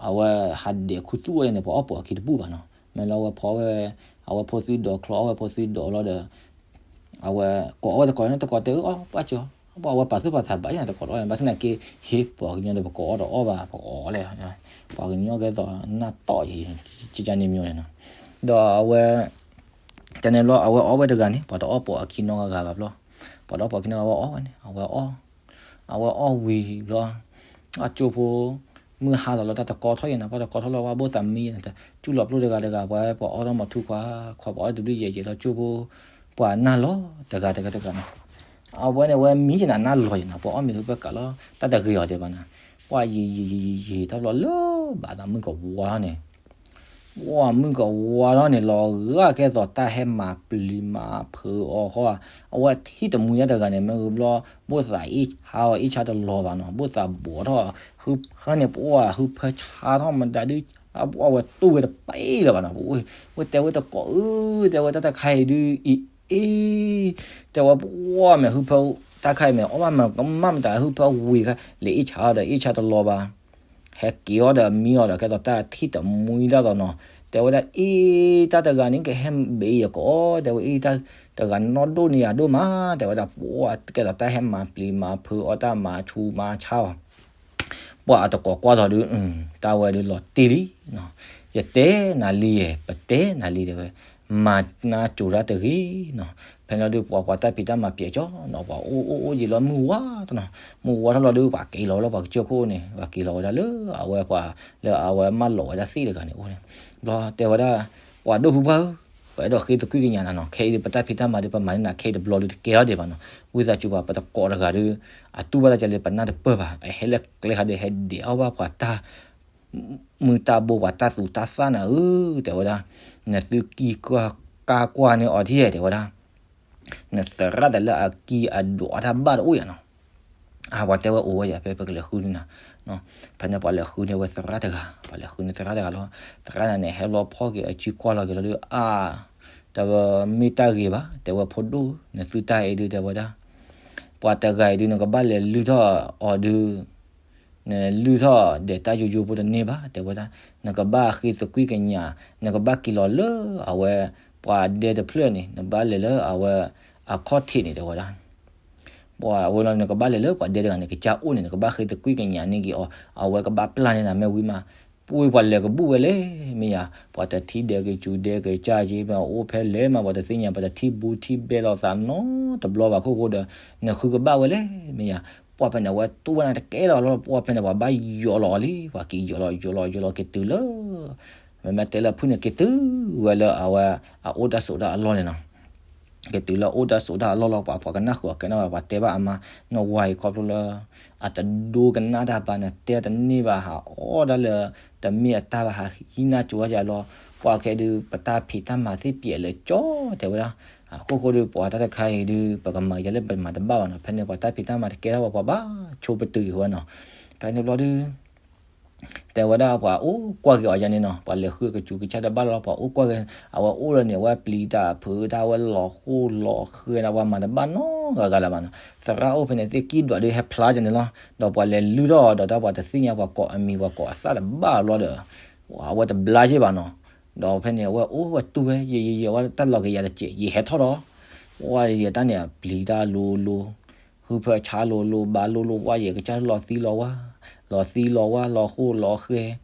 အဝဲဟးဒဲးခူသူၣ်ဝဲန့ၣ် ပှၤအီၣ်ပိာ်အခံတဘူၣ်ဘၣ်နီၤ, မ့ၢ်လၢအဝဲဖီဝဲ အဝဲဖိသုဒိးချီအီၣ်ဝဲဖိသုဒိးလီၤဒီး အဝဲကိးအီၣ်ဝဲတကိးန့ၣ် တကိးတဲအီၣ်ပှၢ်ကၠီ, ပှၤအဝဲပာ်သူၣ်ပာ်သးဘၣ်ယါတကိးလီၤန့ၣ် ဘၣ်ဆၣ်သနာ်က့ ဟ့ၣ်ပှၤကညီဒီးပကိးအီၣ်တအီၣ်ဘၣ် ပကအီၣ်လဲၣ်, ပှၤကညီကဲသိးနၢ်တီၢ်ယံၤ ကကန့ၣ်မ့ၢ်န့ၣ်နီၤ, ဒီးအဝဲ တန့ၣ်ဘျီ အဝဲအီၣ်ဝဲတဂၤန့ၣ် ပှၤတအီၣ်ပိာ်အခံနီတဂၤဘၣ်ဘျီ, ပှၤတအီၣ်ပိာ်အခံနီတဂၤဝဲအီၣ်ဝဲန့ၣ် အဝဲအီၣ် အဝဲအီၣ်ဝံၤဘျီ အကၠိဖိ မုၢ်ဟါလီၤလီၤတၢ်တကီထီၣ်ယဲၢ်နီၤ, ပှၤတကီထီၣ်လီၤ ပှၤဘိၣ်သးမံယဲၢ်နီၤ, ကၠူၣ်လီၤပျိၢ်တဂၤတဂၤ ပှၤပှၤအီၣ်ထီၣ်မၤထူခွါ ခွါပှၤအီၣ်တဘျုးယဲၢ်ယဲၢ်လီၤ ကၠိဖိ ပှၤနၢ်လီၤတဂၤတဂၤတဂၤနီၤ, အဝဲန့ၣ် အဝဲမံယဲၢ်နီၤ နၢ်လီၤယဲၢ်နီၤ, ပှၤအီၣ်မ့ၤဟူဖၢကးလီၤ တၢ်တဂ့ၤအီၤဒဲးဘၣ်နီၤ, ပှၤယံာ်ယံာ်ယံာ်ယံာ်ယံာ်ထီၣ်ဘျီလၢဘၣ်ဒီးမုၢ်ကဝါထီၣ်န့ၣ် ပှၤမုၢ်ကဝါထီၣ်န့ၣ်လီၤ ဂာ်ကဲသိးတၢ်ဟဲမၤပျံၤမၤဖုးအီၤဃီ, အဝဲထံၣ်တမှံဒၣ်တဂၤန့ၣ် မ့ၢ်ဂ့ၤဘျီ ဘိၣ်သးအ့ၣ်ဆါအီၤ အ့ၣ်ဆါတလီၤဘၣ်နီၤ, ဘိၣ်သးဘှီးထီၣ် ဟၢန့ၣ် ပှၤဟူဖၢဆါထီၣ်မတၤဒုး အဝဲတူၢ်ဝဲတပ့ၢ်လၢၤဘၣ်နီၤ, ဝဲတဲဝဲတကိးအၢ တဲဝဲတၢ်တခါအံၤဒုး အံၤအ့ တဲဝဲပှၤမ့ၢ်ဟူဖၢ တၢ်ခါအံၤမ့ၢ်အီၣ်ဘၣ်မ့ၢ်ကမၣ်မတၤဟူဖၢဝံၤခါ လဲၤအ့ၣ်ဆါအီၤဒီးအ့ၣ်ဆါတလီၤဘၣ် ဟဲက့ၤအီၤဒီးမံအီၤဒီး ကဲသိးတၢ်ထံၣ်တမှံဒၣ်သိးနီၤ, တဲဝဲဒၣ်အ့ၣ် တၢ်တဂၤန့ၣ် ကဟဲဘ့ယကိး တဲဝဲအ့ၣ် တၢ်တဂၤနီၢ်ဒိၣ်န့ၢ်ယၤဒိၣ်မး တဲဝဲဒၣ်ပှၤကဲသိးတၢ်ဟဲမၤပျံၤမၤဖုးအီၤ တၢ်မၤဆူးမၤဆါအီၤ ပှၤအတကိးကွၢ်သိးဒုး တၢ်ဝဲဒုးလီၤတံၢ်လံ, ယတဲနၤလံယဲၢ် ပတဲနၤလံတဲဝဲ, မၤနါစိၤတၢ်တဂ့ၤနီၤ, ဖဲန့ၣ်လီၤဒုး ပှၤပှၤတၢ်ဖံးတၢ်မၤပျဲးကၠီနီၤ, ပှၤအိၣ်အိၣ်အိၣ်ယံာ်လီၤမုၢ်ဝါတနီၤ, မုၢ်ဝါထီၣ်လီၤဒုး ပှၤက့ၤလီၤဝဲလၢပှၤကစၢၢ်ခိၣ်န့ၣ် ပှၤက့ၤလီၤဝဲဒၣ်လၢအဝဲပှၤ လၢအဝဲမၢလီၤဝဲဒၣ်သ့ၣ်တဂၤန့ၣ်အိၣ်န့ၣ်, ဘျီတဲဝဲဒၣ် ပှၤဒိၣ်ဖုပှၢ်ဧၢ, ပှၤအဲၣ်ဒိးဃ့သကွံၢ်ကညးနၤနီၤ, ခဲအံၤဒုး ပတၢ်ဖံးတၢ်မၤဒုး ပမၤန့ၢ်နၤခဲအံၤတဘျီဒုး တကဲထီၣ်ဒံးဘၣ်နီၤ, ဝံသးစူၤပှၤ ပတကိးတဂၤဒုး အတူၢ်ဘၣ်တၢ်ကလဲၤ ပနၢ်တပၢၢ်ဘၣ်, အဟဲလၢကျဲခါဒုး ဟဲဒဲးအီၣ်ဘၣ်ပှၤတၢ် မုၢ်တၢ်ဘိ ပှၤတၢ်သူတၢ်သၣ်နၤဧၢ, တဲဝဲဒၣ်, နသုကံၢ်ကါကွၢ်န့ၢ်အီၤထံၣ် တဲဝဲဒၣ်, နသရၣ်တၢ်လၢအကံၢ်အဒိးအတၢ်ဘၣ်တအိၣ်ယၤနီၤ, အါ ပှၤတဲဝဲအိၣ်ဝဲယၤ ဖဲပကလဲၤဃုန့ၢ်နၤ, ဖဲန့ၣ်ပှၤလဲၤဃုန့ၢ်ဝဲသရၣ်တဂၤ, ပှၤလဲၤဃုန့ၢ်သရၣ်တဂၤလီၤ, သရၣ်န့ၣ် ဟဲလီၤဖီၣ်က့ၤအစုကွၢ်လီၤက့ၤလီၤဒုး အါ တဲဝဲမ့ၢ်တၢ်ဂ့ၤဘၣ်, တဲဝဲဖိဒိၣ် နသုတၢ်အံၤဒုး တဲဝဲဒၣ်, ပှၤတဂၤအံၤဒုး နကဘၣ်လဲၤလုၢ်ထီၣ်အီၤဒုး နလုၢ်ထီၣ်ဒီးတၢ်ယိယိဖိတန့ၢ်ဘၣ် တဲဝဲဒၣ်, နကဘၣ်ဃ့သကွံၢ်ကညး, နကဘၣ်က့ၤလီၤလၢအဝဲ ပှၤဒဲတဖျၢၣ်န့ၣ် နဘၣ်လဲၤလၢအဝဲအခီၣ်ထံးန့ၣ် တဲဝဲဒၣ်, ပှၤဝဲလီၤ နကဘၣ်လဲၤလၢပှၤဒဲတဂၤန့ၣ် ကစၢ်အိၣ်န့ၣ် နကဘၣ်ဃ့သကွံၢ်ကညးန့ၢ်က့ၤအီၤ, အဝဲကဘၣ်ပျၢ်န့ၢ်နၤမ့ၢ်ဝံၤမး, ပှၤလဲၤကဘူၣ်ဝဲလဲၣ် မ့ၢ်ယၤ, ပှၤတထံၣ်ဒဲးကစူၤဒဲးကစၢ်က့ၤ ပအိၣ်ဖဲလဲၣ်မး ပှၤတသ့ၣ်ညါ ပတထံၣ်ဘူးထံၣ်ဘဲလိာ်သးနီတဘျီဘၣ် ခိၣ်ဃိဒီး နဃုကဘၣ်ဝဲလဲၣ် မ့ၢ်ယၤ, ပှၤဖဲန့ၣ် အဝဲတူၢ်ဝဲနၤတကဲလီၤလီၤ ပှၤဖဲန့ၣ် ပှၤဘၣ်ယိးလီၤအီၤလံ ပှၤက့ၤယိးလီၤယိးလီၤယိးလီၤက့ၤတုၤလၢ မ့မ့ၢ်တဲလၢဖုၣ်န့ၣ် က့ၤတုၤဝဲလၢအဝဲ အအိၣ်တၢ်ဆိးတၢ်အလီၢ်န့ၣ်နီၤ, က့ၤတုၤလၢအအိၣ်တၢ်ဆိးတၢ်အလီၢ်လီၤ ပှၤ ပှၤကနၣ်ဃုာ်အီၤကဲနီၣ်ဝဲ ပှၤတဲဘၣ်အမါ နဝၤအံၤခီဖျိလၢ အတဒိကနၣ်တၢ်ဘၣ် နတဲတန့ၢ်ဘၣ် ဟးအီၣ်ဒၣ်လၢ တမ့ၢ်အတၢ်ဘၣ် ဟးဟံးနၢ်ကၠိဝဲယၤလီၤ, ပှၤခဲဒုး ပတၢ်ဖံးတၢ်မၤသ့ၣ်ပျဲးလၢကၠီ တဲဝဲဒၣ်, အခိၣ်ဃိဒုး ပှၤတၢ်တခါအံၤဒုး ပကမၤယၤလၢပမၤတဘၣ်ဘၣ်နီၤ, ဖဲန့ၣ် ပှၤတၢ်ဖံးတၢ်မၤတကဲထီၣ်ဘၣ် ပှၤဘၣ်ဆိပတုာ်က့ၤဝဲနီၤ, ဖဲန့ၣ်ဘျီဒုး တဲဝဲဒၣ်ပှၤအိၣ်ကွၢ်က့ၤအီၤယၤန့ၣ်နီၤ, ပှၤလဲၤဃုကစူၤကစၢ်တဘၣ်လီၤ ပှၤအိၣ်ကွၢ်က့ၤ, အဝဲအိၣ်လၢန့ၣ် အဝဲပျံၤတၢ်ဖုးတၢ် အဝဲလီၤဃိလီၤဃဲၤဒီး ပှၤမၤတဘၣ်နီတဂၤလၢၤဘၣ်နီၤ, သရၣ်အိၣ်ဖဲန့ၣ်သ့ၣ်ကံၣ်ဒွးဒုး ဟဲဖျါက့ၤန့ၣ်လီၤ, ဒီးပှၤလဲၤလုၢ်ထီၣ်ဒီးတၢ် ပှၤတသ့ၣ်ညါ ပှၤကိးအမံၤ ပှၤကိးအသၣ်တဘၣ်ဘျီဒီး အဝဲတဘျါက့ၤဘၣ်နီၤ, ဒီးဖဲန့ၣ် အဝဲအိၣ်ဝဲတူၢ်ဝဲ ယံာ်ယံာ်ယံာ် အဝဲတၢ်လီၤက့ၤယၤတစဲး ယံာ်ဟဲထီၣ်ဒီး ပှၤယံာ်တၢ်န့ၣ် ပျံၤတၢ်လိၤလိၤ ဟုဖၢဆါလိၤလိၤ ဘါလိၤလိၤ ပှၤယံာ်ကစၢ်လီၤသံလီၤဝါ, လီၤသံလီၤဝါ လီၤဃိလီၤဃဲၤ,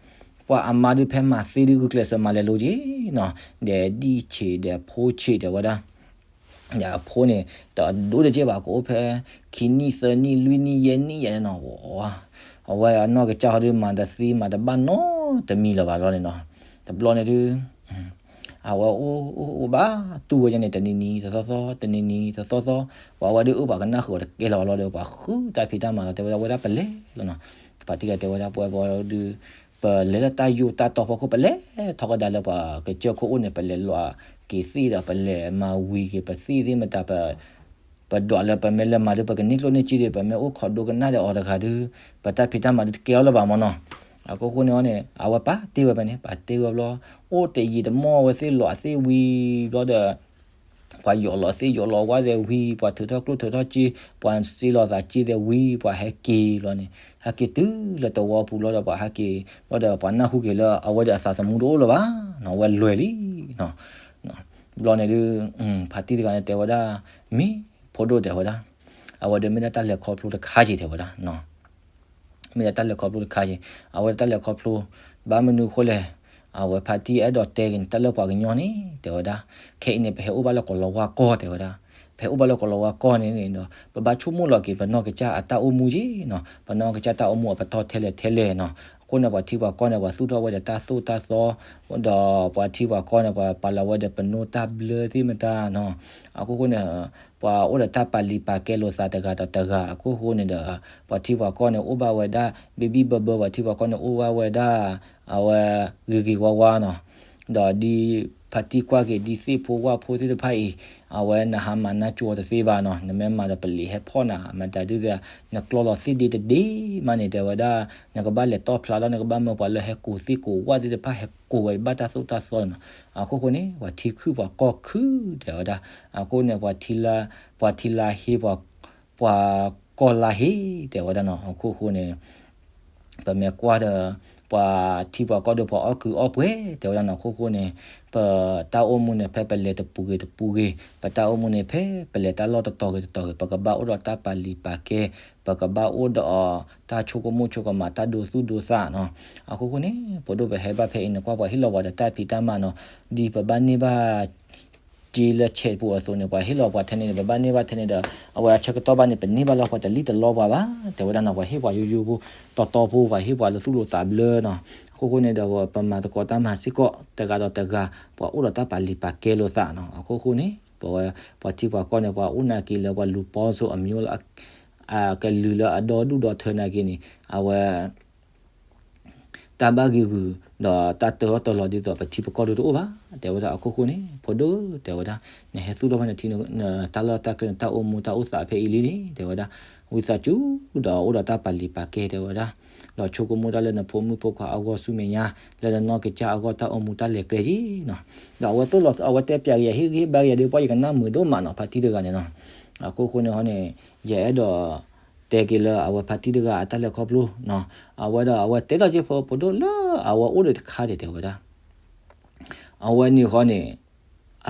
ပှၤအမါဒုးဖဲမၤသ့ဒုး ဂုာ်ကျဲးစၢးမၤလဲၤလိၤက့ၤနီၤ, ဒီးဒံၣ်ဆံးဒီးဖိဆံးတဲဝဲဒၣ်, ဒီးအဖိန့ၣ် တဒိတက့ၢ်ဘၣ် ကအိၣ်ဖဲ ခံနံၣ်သၢနံၣ်လွံၢ်နံၣ်ယဲၢ်နံၣ်ယဲၢ်န့ၣ်နီၤ, ဝဲ အဝဲအနီၢ်ကစၢ်ဟီဒုး မၤတသ့မၤတဘၣ်နီတမံၤလၢၤဘၣ်လီၤန့ၣ်နီၤ. တဘျီန့ၣ်ဒုး အဝဲအိၣ်အိၣ်အိၣ်ဘၣ်တူၢ်ဝဲဒၣ်န့ၣ် တနံၤနံၤတသီသီ တနံၤနံၤတသီသီ, ပှၤဝဲဒုးအိၣ်ပှၤကနၣ်ဃုာ်အီၤတကဲလၢၤဘၣ်လီၤဒီး ပှၤဃုတၢ်ဖံးတၢ်မၤလီၤ တဲဝဲဒၣ် ဝဲဒၣ်ပလဲၤလီၤနီၤ. ဖါတံၢ်တဂၤတဲဝဲဒၣ် ပှၤဘီဒုး ပလဲၤလၢတၢ်ယိာ်တၢ်တီဖိခိၣ် ပလဲၤထီၣ်ကဒါလၢပှၤကစၢၢ်ခိၣ်အိၣ်န့ၣ် ပလဲၤလီၤက့ၤသ့ၣ်ဒီး ပလဲၤမၤဝံၤက့ၤပသ့ၣ်သ့ၣ်မတၤ ပဒွးလၢပမ့ၢ်လဲၤမၤဒုး ပကန့ၢ်ကျိၣ်န့ၢ်စ့ဒီး ပမ့ၢ်အိၣ်ခိးဒိကနၣ်ဒီးအီၤတဂၤဒုး ပတၢ်ဖံးတၢ်မၤဒုးတကဲအီၤလၢၤဘၣ်မၢ်နီၤ. အခိၣ်ဃိန့ၣ်အီၤန့ၣ် အဝဲပာ်တ့ၢ်ဝဲဖဲန့ၣ် ပာ်တ့ၢ်ဝဲဘျီ အိၣ်တယံာ်တမီၢ်ဝဲသ့ၣ်လီၤအသ့ၣ်ဝံၤဘျီဒီး ပှၤယိးလီၤသ့ၣ်ယိးလီၤဝၣ်သ့ၣ်ဝံၤ ပှၤထုးထီၣ်ကျိၣ်ထုးထီၣ်စ့ ပှၤစ့လီၤသးစ့သ့ၣ်ဝံၤ ပှၤဟဲက့ၤဘျီန့ၣ် ဟဲက့ၤတုၤလၢသဝီပူၤလီၤဒီး ပှၤဟဲက့ၤဘျီဒီး ပှၤနၢ်ဟူက့ၤလၢအဝဲဒီးအသးသမူတအိၣ်လၢၤဘၣ်နီၤ အဝဲလွဲၤလံနီၤ. ဘျီန့ၣ်ဒုး ဖါတံၢ်တဂၤန့ၣ်တဲဝဲဒၣ် မ့ၢ်ဖိဒိၣ်တဲဝဲဒၣ် အဝဲဒုးမ့ၢ်ဒၣ်တၢ်လဲၤခီဖျိတခါက့ၤတဲဝဲဒၣ် မ့ၢ်ဒၣ်တၢ်လဲၤခီဖျိတခါက့ၤ အဝဲဒၣ်တၢ်လဲၤခီဖျိ ဘၣ်မနုၤအဃိလဲၣ် အဝဲဖါတံၢ်အဲၣ်ဒိးတဲက့ၤန့ၣ် တၢ်လၢပှၤကညီန့ၣ် တဲဝဲဒၣ် ခဲအံၤန့ၣ် ပဟဲအိၣ်ဘၣ်လၢကိးလီၤဝါကီၢ်တဲဝဲဒၣ် ပဟဲအိၣ်ဘၣ်လၢကိးလီၤဝါကီၢ်န့ၣ်ဒီး ပဘၣ်ဆိကမိၣ်လီၤက့ၤ ပနီၢ်ကစၢ်အတၢ်အိၣ်မူက့ၤနီၤ ပနီၢ်ကစၢ်တၢ်အိၣ်မူအပတီၢ်ထဲလဲၣ်ထဲလဲၣ်နီၤ. အဃိန့ၣ် ပှၤထံပှၤကီၢ်န့ၣ် ပှၤသူၣ်ထီၣ်ဝဲဒီးတၢ်သိၣ်တၢ်သီ ဒီးပှၤထံပှၤကီၢ်န့ၣ် ပှၤပာ်လီၤဝဲဒီးပနိတၢ်ဘျၢသ့ၣ်မတၤနီၤ. အခိၣ်ဃိန့ၣ် ပှၤအိၣ်ဒီးတၢ်ပာ်လံာ်ပာ်ကဲလိာ်သးတဂၤဒီးတဂၤ အခိၣ်ဃိန့ၣ်ဒီး ပှၤထံပှၤကီၢ်န့ၣ် အိၣ်ဘၣ်ဝဲဒၣ် ဘံဘံဘၢဘၢ ပှၤထံပှၤကီၢ်န့ၣ် အိၣ်ဘၣ်ဝဲဒၣ် အဝဲဂ့ၤဂ့ၤဝါဝါနီၤ. ဒီးဒ်ဖါတံၢ်ကွၢ်က့ၤ ဒ်သ့ၣ်ဖိဝၣ်ဖိသ့ၣ်တဖၣ်အံၤ အဝဲနဟးမၤနၢ်ကၠိတသ့ဘၣ်နီၤ. နမ့ၢ်မၤဒီးပလံာ်ဟဲဖီၣ်နၤ မတၤဒုး နကျီလီၤသ့ၣ်ဒ့တဒ့မးန့ၣ် တဲဝဲဒၣ် နကဘၣ်လဲၤတီၣ်ဖျါလီၤ နကဘၣ်မၢပှၤလၢဟဲကိးသ့ၣ်ကိးဝၣ်သ့ၣ်တဖၣ် ဟဲကိးဝဲဘၣ်တၢ်သိၣ်တၢ်သီနီၤ. အခိၣ်ဃိန့ၣ် ပှၤထံခုၣ်ပှၤကီၢ်ခုၣ်တဲဝဲဒၣ် အဃိန့ၣ် ပှၤထံလၢ ပှၤထံလၢဟ့ ပှၤကီၢ်လၢဟ့ တဲဝဲဒၣ်နီၤ. အခိၣ်ဃိန့ၣ် ပမ့ၢ်ကွၢ်ဒီး ပှၤထံပှၤကီၢ်ဒီး ပှၤအီၣ်ကုးအီၣ်ပှဲၤတဲဝဲဒၣ်နီၤ. အခိၣ်ဃိန့ၣ် ပတၢ်အိၣ်မူန့ၣ် ဖဲပလဲၤတပူၤဂ့ၤတပူၤဂ့ၤ ပတၢ်အိၣ်မူန့ၣ် ဖဲပလဲၤတၢ်လီၢ်တတီၤဂ့ၤတတီၤဂ့ၤ ပကဘၣ်အိၣ်ဒီးတၢ်ပာ်လံာ်ပာ်ကဲ ပကဘၣ်အိၣ်ဒီးတၢ်ဆိကမိၣ်ဆိကမး တၢ်ဒိသူၣ်ဒိသးနီၤ. အခိၣ်ဃိန့ၣ် ပဒိၣ်ပဟဲဘၣ်ဖဲအံၤန့ၣ် ကွၢ်ပှၤဟ့ၣ်လီၤပှၤဒီးတၢ်ဖံးတၢ်မၤနီၤ. ဒ်ပဘၣ်န့ၢ်ဘၣ် စ့လၢဆဲးပူၤအသိးန့ၣ် ပှၤဟ့ၣ်လီၤပှၤထဲန့ၣ်န့ၣ် ပဘၣ်န့ၢ်ဘၣ်ထဲန့ၣ်ဒီး အဝဲအဆၢကတီၢ်ဘၣ်န့ၣ် ပန့ၢ်ဘၣ်လီၤပှၤတလံၣ်တလီပှၤဘၣ် တဲဝဲဒၣ်နီၤ. ပှၤဟ့ၣ်ပှၤယိယိဖိ တီတီဖိ ပှၤဟ့ၣ်ပှၤလၢသူၣ်လိာ်သးဘျၢနီၤ. အခိၣ်ဃိန့ၣ်ဒီး ပမၤသကိးတၢ်မၤစ့ၢ်ကီး တဂၤဒီးတဂၤ ပှၤအိၣ်ဒီးတၢ်ပာ်လံာ်ပာ်ကဲလိာ်သးနီၤ. အခိၣ်ဃိန့ၣ် ပဝဲ ပှၤထံပှၤကီၢ်န့ၣ် ပှၤအိၣ်နာ်က့ၤလၢပှၤလူၤပီစိအမံၤလၢ ကလုာ်လၢအဒီဒူၣ်ဒီထၢနာ်က့ၤန့ၣ် အဝဲ တၢ်ဘၣ်ဂံာ်ဂူာ် ဒီးတၢ်တၢထီၣ်တၢလီၤဒ်သိး ပထံပကီၢ်ဒိၣ်တအိၣ်ဘၣ် တဲဝဲဒၣ်. အခိၣ်ဃိန့ၣ် ဖိဒိၣ်တဲဝဲဒၣ် နဟဲသူၣ်ထီၣ်ဖဲနထံ နတၢ်လီၢ်တၢ်ကျဲ နတၢ်အိၣ်မူတၢ်အိၣ်သးဖဲအံၤလံန့ၣ် တဲဝဲဒၣ် ဝံသးစူၤ ဒီးအိၣ်ဒီးတၢ်ပာ်လံာ်ပာ်ကဲတဲဝဲဒၣ် ဒီးဆိကမိၣ်တၢ်လၢနဖိမုၣ်ဖိခွါအဂီၢ်ဆူမဲာ်ညါ လၢနနီၢ်ကစၢ်အဂီၢ်တၢ်အိၣ်မူတၢ်လဲၤကျဲက့ၤနီၤ. ဒီးအဝဲသိၣ်လီၤ အဝဲတဲပျးက့ၤယၤ ဟ့ၣ်ဂံၢ်ဟ့ၣ်ဘါက့ၤယၤဒီး ပှၤယကနၣ်မုာ်ဒိၣ်မးနီၤ ဖါတံၢ်တဂၤန့ၣ်နီၤ. အခိၣ်ဃိန့ၣ်ဟီန့ၣ် ယအဲၣ်ဒိး တဲက့ၤလၢအဝဲဖါတံၢ်တဂၤအတၢ်လဲၤခီဖျိနီၤ. အဝဲဒီးအဝဲတဲထီၣ်က့ၤဖိ ဖိဒိၣ်လၢအဝဲအိၣ်ဒီးတခါဒံးတဲဝဲဒၣ် အဝဲန့ၣ်ဃီန့ၣ်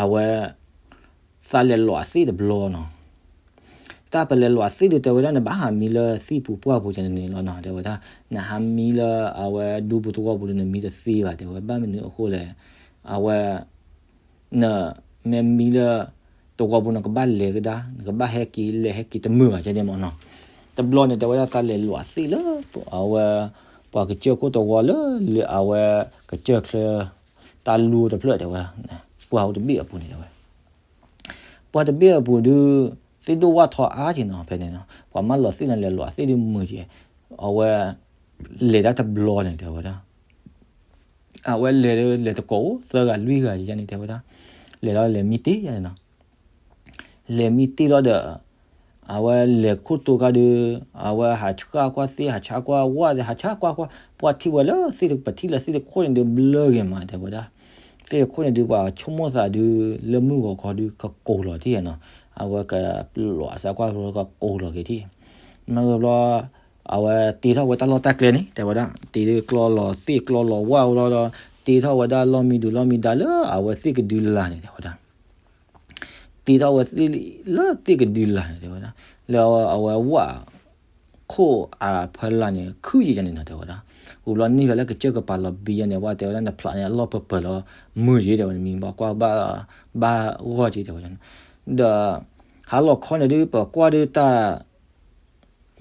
အဝဲ သးလဲၤလီၤအသ့ၣ်တဘျီနီၤ. တၢ်ပလဲၤလီၤအသ့ၣ်ဒုးတဲဝဲဒၣ် နဘၣ်ဟးမံလၢသ့ၣ်ပူၤပှၢ်ပူၤန့ၣ်လီၤနီၤ တဲဝဲဒၣ်. နဟးမံလၢအဝဲဒူပူၤသဝီပူၤဒီး နမံတသ့ဘၣ် တဲဝဲ. ဘၣ်မနုၤအဃိလဲၣ် အဝဲ နမ့ၢ်မံလၢ သဝီပူၤ နကဘၣ်လဲၤကဒါ နကဘၣ်ဟဲက့ၤလဲၤဟဲက့ၤတမုာ်ဘၣ် ကဲန့ၣ်မ့ၢ်နီၤ. တဘျီန့ၣ် တဲဝဲဒၣ် သးလဲၤလီၤအသ့ၣ်လၢ အဝဲ ပှၤကစၢၢ်ခိၣ်သဝီလၢ လၢအဝဲ ကစၢၢ်ချၢ တၢ်လူတဖျၢၣ်တဲဝဲ ပှၢ်အိၣ်တဘ့ၣ်အပူၤန့ၣ်တဲဝဲ ပှၢ်တဘ့ၣ်အပူၤဒုး သ့ၣ်ဒိၣ်ဝၣ်ထီအါက့ၤနီၤ ဖဲန့ၣ်နီၤ ပှၤမၢလီၤသ့ၣ်န့ၣ် လဲၤလီၤအသ့ၣ်ဒုးမုာ်က့ၤ အဝဲ လဲၤဒၣ်တဘျီန့ၣ်တဲဝဲဒၣ် အဝဲလဲၤ လဲၤတကိးအိၣ်သၢဂၤလွံၢ်ဂၤယဲန့ၣ်တဲဝဲဒၣ် လဲၤလီၤလဲၤမံတ့ၢ်ယဲန့ၣ်နီၤ လဲၤမံတ့ၢ်လီၤဒီး အဝဲလဲၤခိၣ်တိခါဒုး အဝဲဟးဆှၣ်ကွၢ်သ့ၣ် ဟးဆှၣ်ကွၢ်ဝၣ်သ့ၣ် ဟးဆှၣ်ကွၢ်ကွၢ် ပှၤထံၣ်ဝဲလၢသ့ၣ် ပထံၣ်လၢသ့ၣ်တခိၣ်န့ၣ်ဒုးဘျၢဂ့ၤမးတဲဝဲဒၣ် သ့ၣ်တခိၣ်န့ၣ်ဒုး ပှၤဆိကမိၣ်သးဒုး လၢမုၢ်ဂီၤခီဒုး ကကိးလီၤတ့ၢ်နီၤ အဝဲကပျီအစးကွၢ်ကကိးလီၤက့ၤတ့ၢ် မ့ၢ်ဘျီ အဝဲတ့ထီၣ်ဝဲတၢ်လီၢ်တၢ်ကျဲန့ၣ် တဲဝဲဒၣ် တ့ကျီလီၤသ့ၣ်ကျီလီၤဝၣ်ဝဲလီၤဒီး တ့ထီၣ်ဝဲဒၣ်လီၢ်မံဒုးလီၢ်မံဒါလၢအဝဲသ့ၣ်ကဒုလၢ်န့ၣ်တဲဝဲဒၣ် တ့ထီၣ်ဝဲသ့ၣ်လၢသ့ၣ်ကဒုလၢ်န့ၣ်တဲဝဲဒၣ် လၢအဝဲဝၣ် ခိၣ်အဖီလာ်န့ၣ် ခုၣ်ယံာ်ယံာ်န့ၣ်နီၤတဲဝဲဒၣ် ဝံၤဘျီန့ၢ်ဖဲလၢကစၢၢ်ကပၤလီၤဘံယဲန့ၣ် ဝဲတဲဝဲဒၣ် နဖျးန့ၣ် အလီၢ်ပၢၢ်ပၢၢ်လီၤမုာ်ယံာ်တဲဝဲ နမံၤဘၣ်ကွၢ်ဘၣ် ဘၣ်ဂီၢ်က့ၤတဲဝဲ ဒီး ဟါလီၤခီန့ၣ်ဒုး ပကွၢ်ဒုးတၢ်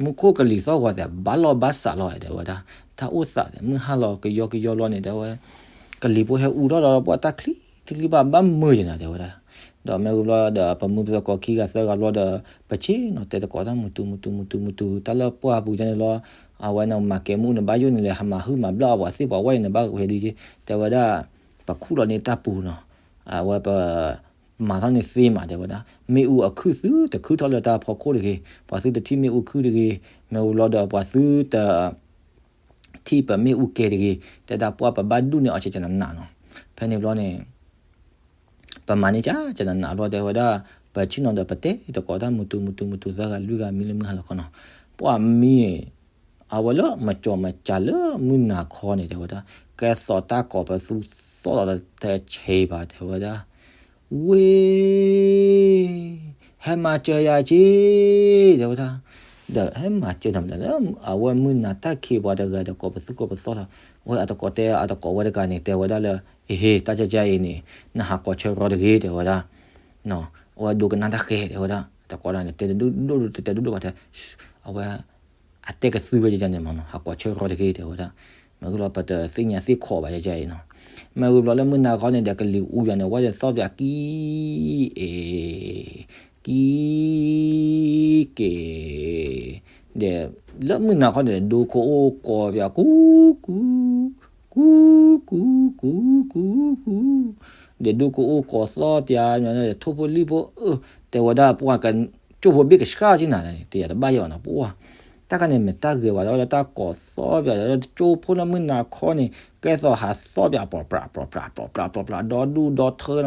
မူခိၣ်ကလံၤသီၣ်ဂီၤသဲး ဘၣ်လီၢ်ဘၣ်စးလီၤ တဲဝဲဒၣ်. တၢ်အိၣ်သးသဲး မုၢ်ဟါလီၤကယီကယီလီၤန့ၣ် တဲဝဲ, ကလံၤဖိဟဲအူထီၣ်ဒီး ပှၤတၢ်ချံချံဘၣ်ဘၣ်မုာ်က့ၤနၤ တဲဝဲဒၣ်. ဒီးမ့ၢ်ဝံၤဘျီဒီး ပမုၢ်ပသကိးခံဂၤသၢဂၤဘျီဒီး ပဆ့ၣ်နီၤတဲသကိးတၢ် မုၢ်တူမုၢ်တူမုၢ်တူမုၢ်တူ တၢ်လၢပှၢ်ပူၤန့ၣ်လီၤ. အဝဲန့ၣ်မၤကဲမုၢ်အူန့ၣ် ဘၣ်ယိၣ်န့ၣ်လဲၤ ဟးမၤဟုၣ်မၤဘျၢၣ်အပှၤသ့ၣ်ပှၤဝဲအံၤန့ၣ် ဘၣ်ကဖဲဒ်က့ တဲဝဲဒၣ်. ပခူၣ်လီၤန့ၢ်တၢ်ပူၤနီၤ, အဝဲပ မၤထီၣ်န့ၢ်သ့မး တဲဝဲဒၣ်. မ့ၣ်အူအခုၣ်သုတခုၣ်ထီၣ်လၢတၢ်ဖီခိၣ်တဂ့ၤ, ပှၤသုတထံၣ်မ့ၣ်အူခုၣ်တဂ့ၤ, မ့ၢ်ဝံၤဘျီဒီး ပှၤသုတ ထံၣ်ပမ့ၣ်အူကဲတဂ့ၤ, တဲဒၣ်ပှၢ်ပဘၣ်ဒူၣ်န့ၢ်အီၤကကနးနီၤ. ဖဲန့ၣ်ဘျီန့ၣ် ပမၤန့ၢ်ကကနးနီၤဘျီ တဲဝဲဒၣ်, ပဆ့ၣ်နီၤဒီးပတဲသကိးတၢ် မုၢ်တူမုၢ်တူမုၢ်တူ သၢဂၤလွံၢ်ဂၤမံလၢမုၢ်ဟါလီၤခီနီၤ. ပှၢ်မံ အဝဲလၢမကၠီၤမကၠၤလၢမုၢ်နၤခီန့ၣ် တဲဝဲဒၣ်, ကဲသိးတၢ်ကိးပသူသီၣ်လီၤတဆဲးဘၣ် တဲဝဲဒၣ်. ဝ့ၢ် ဟဲမၤစၢၤယၤက့ တဲဝဲဒၣ်. ဒီးဟဲမၤစၢၤနၤမတၤလၢ အဝဲမုၢ်နၤတၢ်ခံးပှၤတဂၤဒီး ကိးပသူကိးပသီၣ်လီၤ. ဝဲအတကိးတဲအတကိးဝဲတဂၤန့ၣ် တဲဝဲဒၣ်လၢ အဟ့ တၢ်ကကါအံၤန့ၣ် နဟးကိးဆၢရီတဂ့ၤ တဲဝဲဒၣ်. အဝဲဒိကနၣ်တၢ်ဃဲ တဲဝဲဒၣ်. တကိးဒၣ်န့ၣ် တဲဒိၣ်ဒိၣ်တဲဒိၣ်ဒိၣ်ဘၣ်တဲ အဝဲ အတဲကသူဝဲကကါန့ၣ်မးနီၤ ဟးကိးဆၢရီတဂ့ၤ တဲဝဲဒၣ်. မ့ၢ်လီၤပတသ့ၣ်ညါသ့ၣ်ခီဘၣ်ကကါအံၤနီၤ. မ့ၢ်ဝံၤဘျီလၢမုၢ်နၤခီန့ၣ်ဒီး ကလံၤအူယၤန့ၣ် ဝဲဒၣ်သီၣ်ပၠးကံ အ့ ကံ က့ ဒီး လၢမုၢ်နၤခီန့ၣ်ဒီး ဒိကအိၣ်ကိးပၠး ကူ ကူ ကူ ကူ ကူ ကူ ကူ ကူ ဒီးဒိကအိၣ်ကိးသီၣ်ပၠး ထိၣ်ဖိလံၣ်ဖိ အၢ တဲဝဲဒၣ် ပှၤကၠိဖိဘ့ၣ်ကဆှၣ်က့နၤန့ၣ် တယၤတဘၣ်ယဲဘၣ်နီၤ ပှၤ တၢ်ခါန့ၣ်မ့ၢ်တၢ်ဂဲၤဝဲဒၣ်လၢတၢ်ကိးသီၣ်ပၠး လၢကၠိဖိလၢမုၢ်နၤခီန့ၣ် ကဲသိးဟးသီၣ်ပၠး ပျီပြး ပျီပြး ပျီပြး ပျီပြး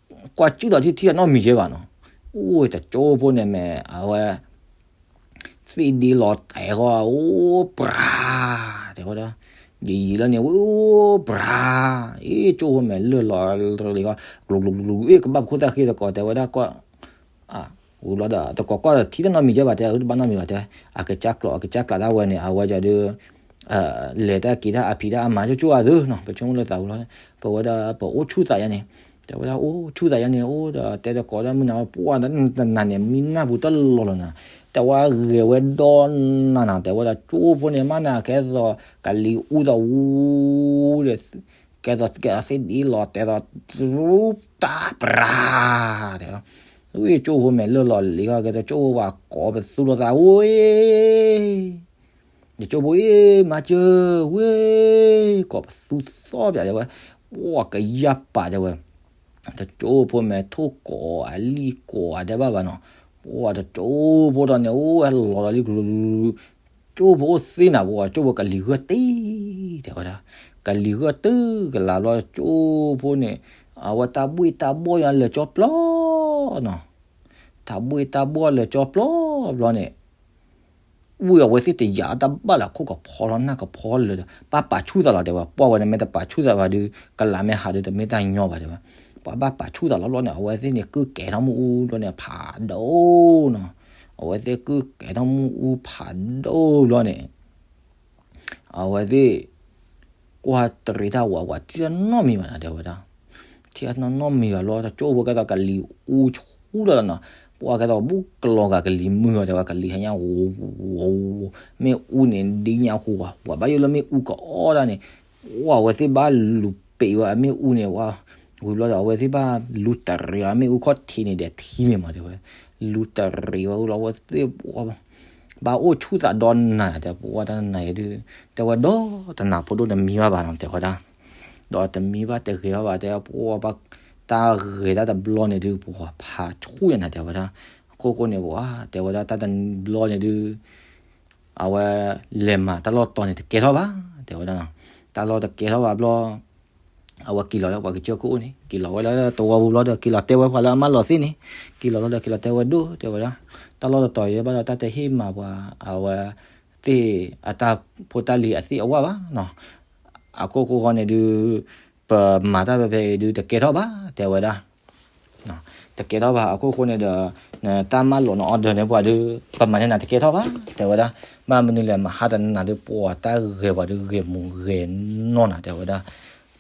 ဒီဒူၣ်ဒီထၢနီၤ ကွၢ် ကွၢ်စုဒီးထံထံအနီတမံၤယဲဘၣ်နီၤ. အိၣ်တကၠိဖိန့ၣ်မ့ၢ် အဝဲ သ့ၣ်ဒ့လီၤတဲာ်ဃီ အိၣ်ပြး တဲဝဲဒၣ်. ယံာ်ယံာ်လီၤန့ၣ် အိၣ်ပြး အ့ၣ် ကၠိဖိမဲာ်လၢာ်လီၤလံဃီ ကျိၤကျိၤကျိၤကျိၤ အ့ၣ် ကဘၣ်ဖှိၣ်တၢ်ဃ့တကိး တဲဝဲဒၣ်ကွၢ် ဝံၤဘျီဒီး တကိးကွၢ်ဒီးထံတနီတမံၤယဲဘၣ် တဲအတဘၣ်နီတမံၤဘၣ် တဲ အကစၢ်ကျိး အကစၢ်ကျးဒၣ်ဝဲန့ၣ် အဝဲဒၣ်ဒီး လဲၤတၢ်က့ၤတၢ်အဖံးတၢ်အမၤကၠိကၠိအသိးနီၤ ပဆိကမိၣ်လၢသးဝံၤလီၤ ပဝဲဒၣ်ပအိၣ်ဆူၣ်သးယါန့ၣ် တဲဝဲဒၣ်အိၣ်ဆူၣ်သးယါန့ၣ် အိၣ်ဒီးတဲသကိးဒၣ်မုၢ်နၤ ပှၢ်တနၤန့ၣ် မံနၢ်ပူၤတလီၤလီၤနၤ တဲဝဲဂဲၤဝဲဒီးနၤနၤ တဲဝဲဒၣ်ကၠိဖိန့ၣ် မ့ၢ်နၤကဲသိး ကလံၤအူဒီးဝူဒီး ကဲသိးကဲသ့ၣ်ဒ့လီၤတဲာ်ဒီး တြူတၢ်ပြး တဲဝဲ ဝ့ၢ်ကၠိဖိမဲာ်လၢာ်လီၤလံဃီ ကဲသိးကၠိဖိပှၤကိးပသူလိာ်သးဝဲ ယကၠိဖိအ့ၣ် မၤစၢၤဝဲ ကိးပသူသီၣ်ပၠးတဲဝဲ ပှၤကယၢ်ပာ်တဲဝဲ တကၠိဖိမဲာ်ထိၣ်ကိးအလံၣ်ကိးအဒဲးဘၣ်ဘၣ်နီၤ ပှၤတကၠိဖိဒီးန့ၣ် အိၣ်ဝဲလီၤဒီးလံ ကၠိဖိအိၣ်သ့နၤ ပှၤကၠိဖိကလံၤဂၢၢ်တ့ တဲဝဲဒၣ် ကလံၤဂၢၢ်တ့ကလးဘျီ ကၠိဖိန့ၣ် အဝဲတၢ်ဘှ့ၣ်တၢ်ဘှီၣ်ညါလၢာ်ကၠီပျီနီၤ တၢ်ဘှ့ၣ်တၢ်ဘှီၣ်လၢာ်ကၠီပျီဘျီန့ၣ် ဝံၤအဝဲသ့ၣ်တယာ်တၢ်ဘၣ်လၢခိၣ်ကဖီလီၤနၢ်ကဖီလၢာ်ဒီး ဘၣ်ပာ်ဆူၣ်သးလီၤတဲဝဲ ပှၢ်ဝဲန့ၣ်မ့ၢ်တပာ်ဆူၣ်သးဘၣ်ဒီး ကလးမ့ၢ်ဟးဒီးတမ့ၢ်တၢ်ညီဘၣ်တဲဝဲ ပှၤဘၣ်ပာ်ဆူၣ်သးလီၤဘျီန့ၣ် အဝဲသ့ၣ်န့ၣ် ကုၢ်ကဲထီၣ်မ့ၣ်အူဘျီန့ၣ် ဖးဒိၣ်နီၤ အဝဲသ့ၣ်ကုၢ်ကဲထီၣ်မ့ၣ်အူဖးဒိၣ်ဘျီန့ၣ် အဝဲသ့ၣ် ကွၢ်တရံးတၢ်ဝးဝး ထံၣ်တၢ်နီတမံၤဘၣ်နၤ တဲဝဲဒၣ်. ထံၣ်တၢ်နီတမံၤဘၣ်လီၤ တကၠိဖိကဲသိးကလံၤအူဆူၣ်လီၤနီၤ. ပှၤကဲသိးဘူးကလီၤဂာ်ကလံၤမုၢ်လီၤ တဲဝဲ ကလံၤဟဲညါ မ့ၣ်အူန့ၣ်ဒ်ညါ ဟူးဝး ဘၣ်ယိၣ်လၢမ့ၣ်အူကအီၣ်တၢ်န့ၣ် ပှၤအဝဲသ့ၣ်ဘၣ်လူၤပံးဝဲအမ့ၣ်အူန့ၣ် ဝံၤဘျီဒီး အဝဲသ့ၣ်ဘၣ်လူၤတရံးအမ့ၣ်အူခီၣ်ထံးန့ၣ်ဒီးထံန့ၣ်မး တဲဝဲ လူၤတရံးဝဲလီၤ အဝဲသ့ၣ် ဘၣ်အိၣ်ဆူၣ်သးဒီးနၤ တဲ ပှၤတနၤအံၤဒုး တဲဝဲဒီးတနၤဖိဒိၣ်တမံဘၣ်ဘၣ်နီၤ တဲဝဲဒၣ် ဒီးတမံဘၣ်တဂဲၤဘၣ်ဘၣ် တဲ ပှၤဘၣ် တၢ်ဂဲၤတၢ်တဘျီန့ၣ်ဒုး ပှၤဖးဆူၣ်ယါနၤ တဲဝဲဒၣ် အခိၣ်ဃိန့ၣ် ပှၤ တဲဝဲဒၣ်တၢ်တဘျီန့ၣ်ဒုး အဝဲလဲၤမၤတၢ်လီၢ်တီၤန့ၣ် တကဲထီၣ်ဘၣ် တဲဝဲဒၣ် တၢ်လီၢ်တကဲထီၣ်ဘၣ်ဘျီ အဝဲက့ၤလီၤလၢပှၤကစၢၢ်ခိၣ်အိၣ်န့ၣ် က့ၤလီၤဝဲလၢတဝီပူၤဘျီဒီး က့ၤလီၤတဲဝဲပှၤလၢအမၢလီၤသ့ၣ်န့ၣ် က့ၤလီၤလီၤဒီးက့ၤလီၤတဲဝဲဒိၣ် တဲဝဲဒၣ် တၢ်လီၢ်တတီၤအံၤဘၣ်ဒီးတၢ်တဟ့ၣ်မၤပှၤ အဝဲသ့ၣ်အတၢ်ဖိတၢ်လံၤအသ့ၣ်အဝၣ်ဘၣ်နီၤ အခိၣ်ဃိဃီန့ၣ်ဒုး ပမၤတၢ်ဖဲဖဲအံၤဒုးတကဲထီၣ်ဘၣ် တဲဝဲဒၣ် တကဲထီၣ်ဘၣ် အခိၣ်ဃိန့ၣ်ဒီး နတၢ်မၢလီၤန order န့ၣ်ပှၤဒုး ပမၤန့ၢ်နၤတကဲထီၣ်ဘၣ် တဲဝဲဒၣ် ဘၣ်မနုၤလဲၣ် မဟါတနၤဒုး ပှၤတၢ်ဂဲၤပှၤဒုးဂဲၤမူဂဲၤနီၢ်နၤ တဲဝဲဒၣ်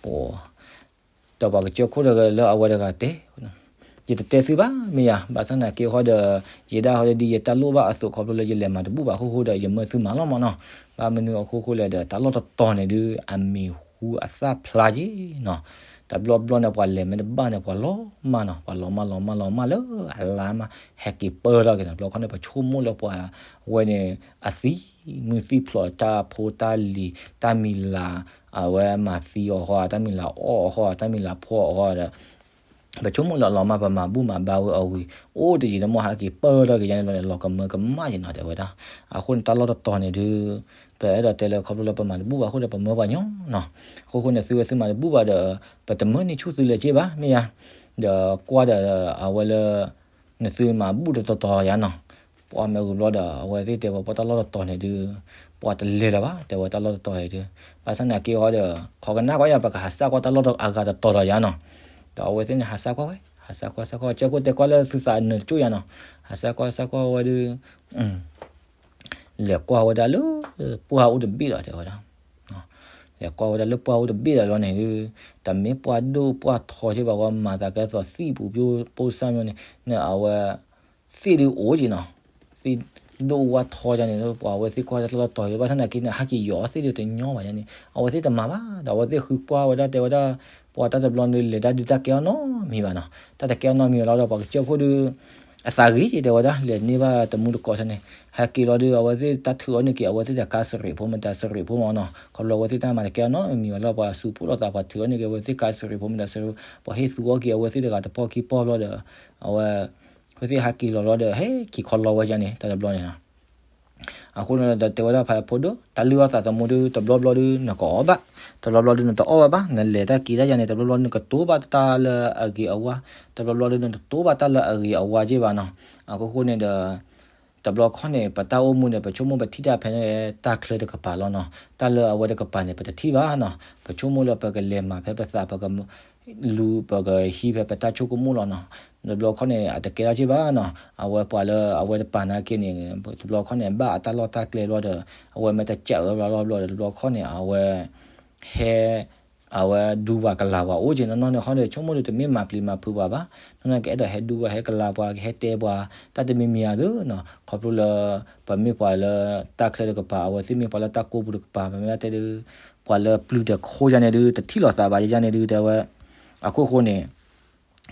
ပှၤ ဒီးပှၤကစၢၢ်ခိၣ်တဂၤလၢအဝဲတဂၤတဲ ယတတဲသုဘၣ်မ့ၢ်ယၤ, ဘၣ်ဆၣ်သနာ်က့ဟီဒီး ယဲဒၣ်ဟီဒီးဒ်ယတၢ်လိၣ်ဘၣ်အသိး ခီဖျိလၢယလဲၤမၤတဘူၣ်ဘၣ်အဃိဒီး ယမၢသုမၤလီၤမၢ်နီၤ. ဘၣ်မနုၤအဃိလဲၣ်ဒီး တၢ်လီၢ်တတီၤန့ၣ်ဒုး အမံၤဟူအသၣ်ဖျါက့ၤနီၤ. တဘျီဘျီန့ၣ် ပှၤလဲၤမ့ၢ်တဘၣ်န့ၣ် ပှၤလီၤမၢ်နီၤ, ပှၤလီၤမၢ်လီၤမၢ်လီၤမၢ်လၢအလါမး ဟဲက့ၤပၢထီၣ်က့ၤနီၤ. တဘျီခီန့ၣ် ပဆိကမိၣ်လၢပှၤဝဲန့ၣ် အသံ မုၢ်သံဖျိး တၢ်ဖိတၢ်လံၤ တၢ်မံၤလၤ အဝဲမၤသံအီၤဃီ တၢ်မံၤလၤအီၣ်အီၤဃီ တၢ်မံၤလၤဖှီၣ်အီၤဃီဒီး ပဆိကမိၣ်လၢအလီၤမၢ် ပမၤဘူၣ်မၤဘါဝဲအဝံၤ အိၣ်တယံာ်တမီၢ် ဟဲက့ၤပၢထီၣ်က့ၤယါန့ၣ်ဘျီန့ၣ် လီၤကမၢကမၣ်ယနီၤ တဲဝဲဒၣ်. အဃိန့ၣ် တၢ်လီၢ်တတီၤန့ၣ်ဒုး ပအဲၣ်ဒိးတဲလၢခီဖျိလၢပမၤတဘူၣ်ဘၣ်အဃိဒီး ပမၢပှၤညီနီၤ. အဃိဃိန့ၣ် သုဝဲသုမၤတဘူၣ်ဘၣ်ဒီး ပတမၢန့ၢ်ဆူၣ်သုလၢၤက့ဘၣ် မ့ၢ်ယါ. ဒီးကွၢ်ဒီးအဝဲလၢ နသုမၤဘူၣ်တတီၤတီၤယါနီၤ. ပှၤမ့ၢ်ဂုာ်ဘျီဒီး အဝဲသ့ၣ်တဲဝဲ ပှၤတၢ်လီၢ်တတီၤန့ၣ်ဒုး ပှၤတလဲၤလၢၤဘၣ် တဲဝဲတၢ်လီၢ်တတီၤန့ၣ်ဒုး. ဘၣ်ဆၣ်သနာ်က့ဟီဒီး ခိးကနၣ်ကွၢ်ယၤ ပကဟးစၢ်ကွၢ်တၢ်လီၢ်အဂၤတတီၤတီၤယါနီၤ. ဒီးအဝဲသ့ၣ်န့ၣ် ဟးစၢ်ကွၢ်ဝဲ ဟးစၢ်ကွၢ်စၢ်ကွၢ် ကဲခိၣ်တဲကွၢ်လၢသုသးနၢၤတကၠိၢ်ယါနီၤ. ဟးစၢ်ကွၢ်စၢ်ကွၢ်ဝဲဒုး လဲၤကွၢ်ဝဲဒၣ်လၢ ပှၢ်အိၣ်တဘ့ၣ်ဒီး တဲဝဲဒၣ်. လဲၤကွၢ်ဝဲဒၣ်လၢပှၢ်အိၣ်တဘ့ၣ်ဒီးလီၤန့ၣ်ဒုး တမ့ၢ်ပှၢ်ဒိၣ်ပှၢ်ထီက့ဘၣ် ဝဲမၤသးကဲသိးသံၣ်ပူၤ ပျိၢ်ပိၢ်စၢ်မၠိန့ၣ် န့ၣ်အဝဲ သ့ၣ်ဒုးအိၣ်က့နီၤ. သ့ၣ်ဒိၣ်ဝၣ်ထီယါန့ၣ် ပှၤအဝဲသ့ၣ်ကွၢ်တၢ်လီၢ်တီၤဒီး ဘၣ်ဆၣ်သနာ်က့န့ၣ် ဟဲက့ၤယီၤသ့ၣ်ဒုးတညီဘၣ်ယါန့ၣ် အဝဲသ့ၣ်တမၤဘၣ်ဒီး အဝဲသ့ၣ်ဃုကွၢ်ဝဲဒၣ်တဲဝဲဒၣ် ပှၤတၢ်တဘျီန့ၣ် လဲၤတၢ်ဒုးတၢ်ကဲအီၣ်နီတမံၤဘၣ်နီၤ. တၢ်တကဲအီၣ်နီတမံၤဘၣ်လီၤဒီး ပှၤကစၢၢ်ခိၣ်ဒုး အသးဂ့ၤက့ တဲဝဲဒၣ် လဲၤန့ၢ်ဘၣ်တမူတကိးဆၢန့ၣ် ဟဲက့ၤလီၤဒုး အဝဲသ့ၣ်တၢ်ထုးအီၣ်န့ၢ်က့ၤ အဝဲသ့ၣ်တကါစရံးဖိ မတၤစရံးဖိမၢ်နီၤ. ခီဖျိအဝဲသ့ၣ်တၢ်မၤတကဲအီၣ်နီတမံၤဘၣ်လီၤ ပှၤစူးဖှိၣ်လိာ်သး ပှၤထုးအီၣ်န့ၢ်က့ၤ အဝဲသ့ၣ်ကါစရံးဖိ မတၤစရံးဖိ ပှၤဟ့ၣ်သူအီၣ်က့ၤ အဝဲသ့ၣ်တဂၤတပီၢ်ခံပီၢ်ဘျီဒီး အဝဲ အဝဲသ့ၣ်ဟဲက့ၤလီၤလီၤဒီး ဟဲက့ၤခီလီဝဲယါန့ၣ် တၢ်တဘျီန့ၣ်နီၤ. အဃိန့ၣ်ဒီးတဲဝဲဒၣ်ဖးဖိဒိၣ် တၢ်လုၢ်အီၣ်သးသမူဒုး တဘျီဘျီဒုး နကအီၣ်ဘၣ်, တဘျီဘျီဒုး နတအီၣ်ဘၣ်ဘၣ်, နလဲၤတၢ်က့ၤတၢ်ယါန့ၣ် တဘျီဘျီဒုး နကတိၤဘၣ်တၢ်လၢအဂ့ၤအဝါ, တဘျီဘျီဒုး နတတိၤဘၣ်တၢ်လၢအဂ့ၤအဝါက့ဘၣ်နီၤ. အဃိဃိန့ၣ်ဒီး တဘျီခီန့ၣ် ပတၢ်အိၣ်မူန့ၣ် ပဆိကမိၣ်ပထံၣ်တၢ်ဖဲန့ၣ် တၢ်ချၢတကပၤလီၤနီၤ. တၢ်လၢအဝဲတကပၤန့ၣ် ပတထံၣ်ဘၣ်နီၤ. ပဆိကမိၣ်လၢပကလဲၤမၤဖဲပသး ပက လူၤ ပကဟံးဖဲပတၢ်ဆိကမိၣ်လီၤနီၤ. တဘျီခီန့ၣ် အတကဲထီၣ်က့ဘၣ်နီၤ. အဝဲပှၤလၢအဝဲတပာ်နာ်က့န့ၣ် တဘျီခီန့ၣ် ဘၣ်အတၢ်လီၢ်တၢ်ကျဲဘျီဒီး အဝဲမ့ၢ်တကးဝဲဘျီဘျီဒီး တဘျီခီန့ၣ် အဝဲ ဟဲ အဝဲဒူပှၤကလၤပှၤအိၣ်က့နီၤ. နီၢ်နီၢ်န့ၣ်ခီန့ၣ် ဆိကမိၣ်ဒီးတမ့ၢ်မၤပျံၤမၤဖုးပှၤဘၣ်. နီၢ်နီၢ်ကအဲၣ်ဒိးဟဲဒူပှၤ ဟဲကလၤပှၤ ကဟဲတဲပှၤ တၢ်တမံၤမံၤဧါသ့နီၤ. ခီဖျိလၢ ပမ့ၢ်ပှၤလၢတၢ်ချၢတကပၤ အဝဲသ့ၣ်မ့ၢ်ပှၤလၢတၢ်ကိးပူၤတကပၤ ပမ့ၢ်တဲဒုး ပှၤလၢပျုၤတခိၣ်ယါန့ၣ်ဒုး တထံၣ်လိာ်သးဘၣ်ယါန့ၣ်ဒုး တဲဝဲ အခိၣ်ဃိန့ၣ်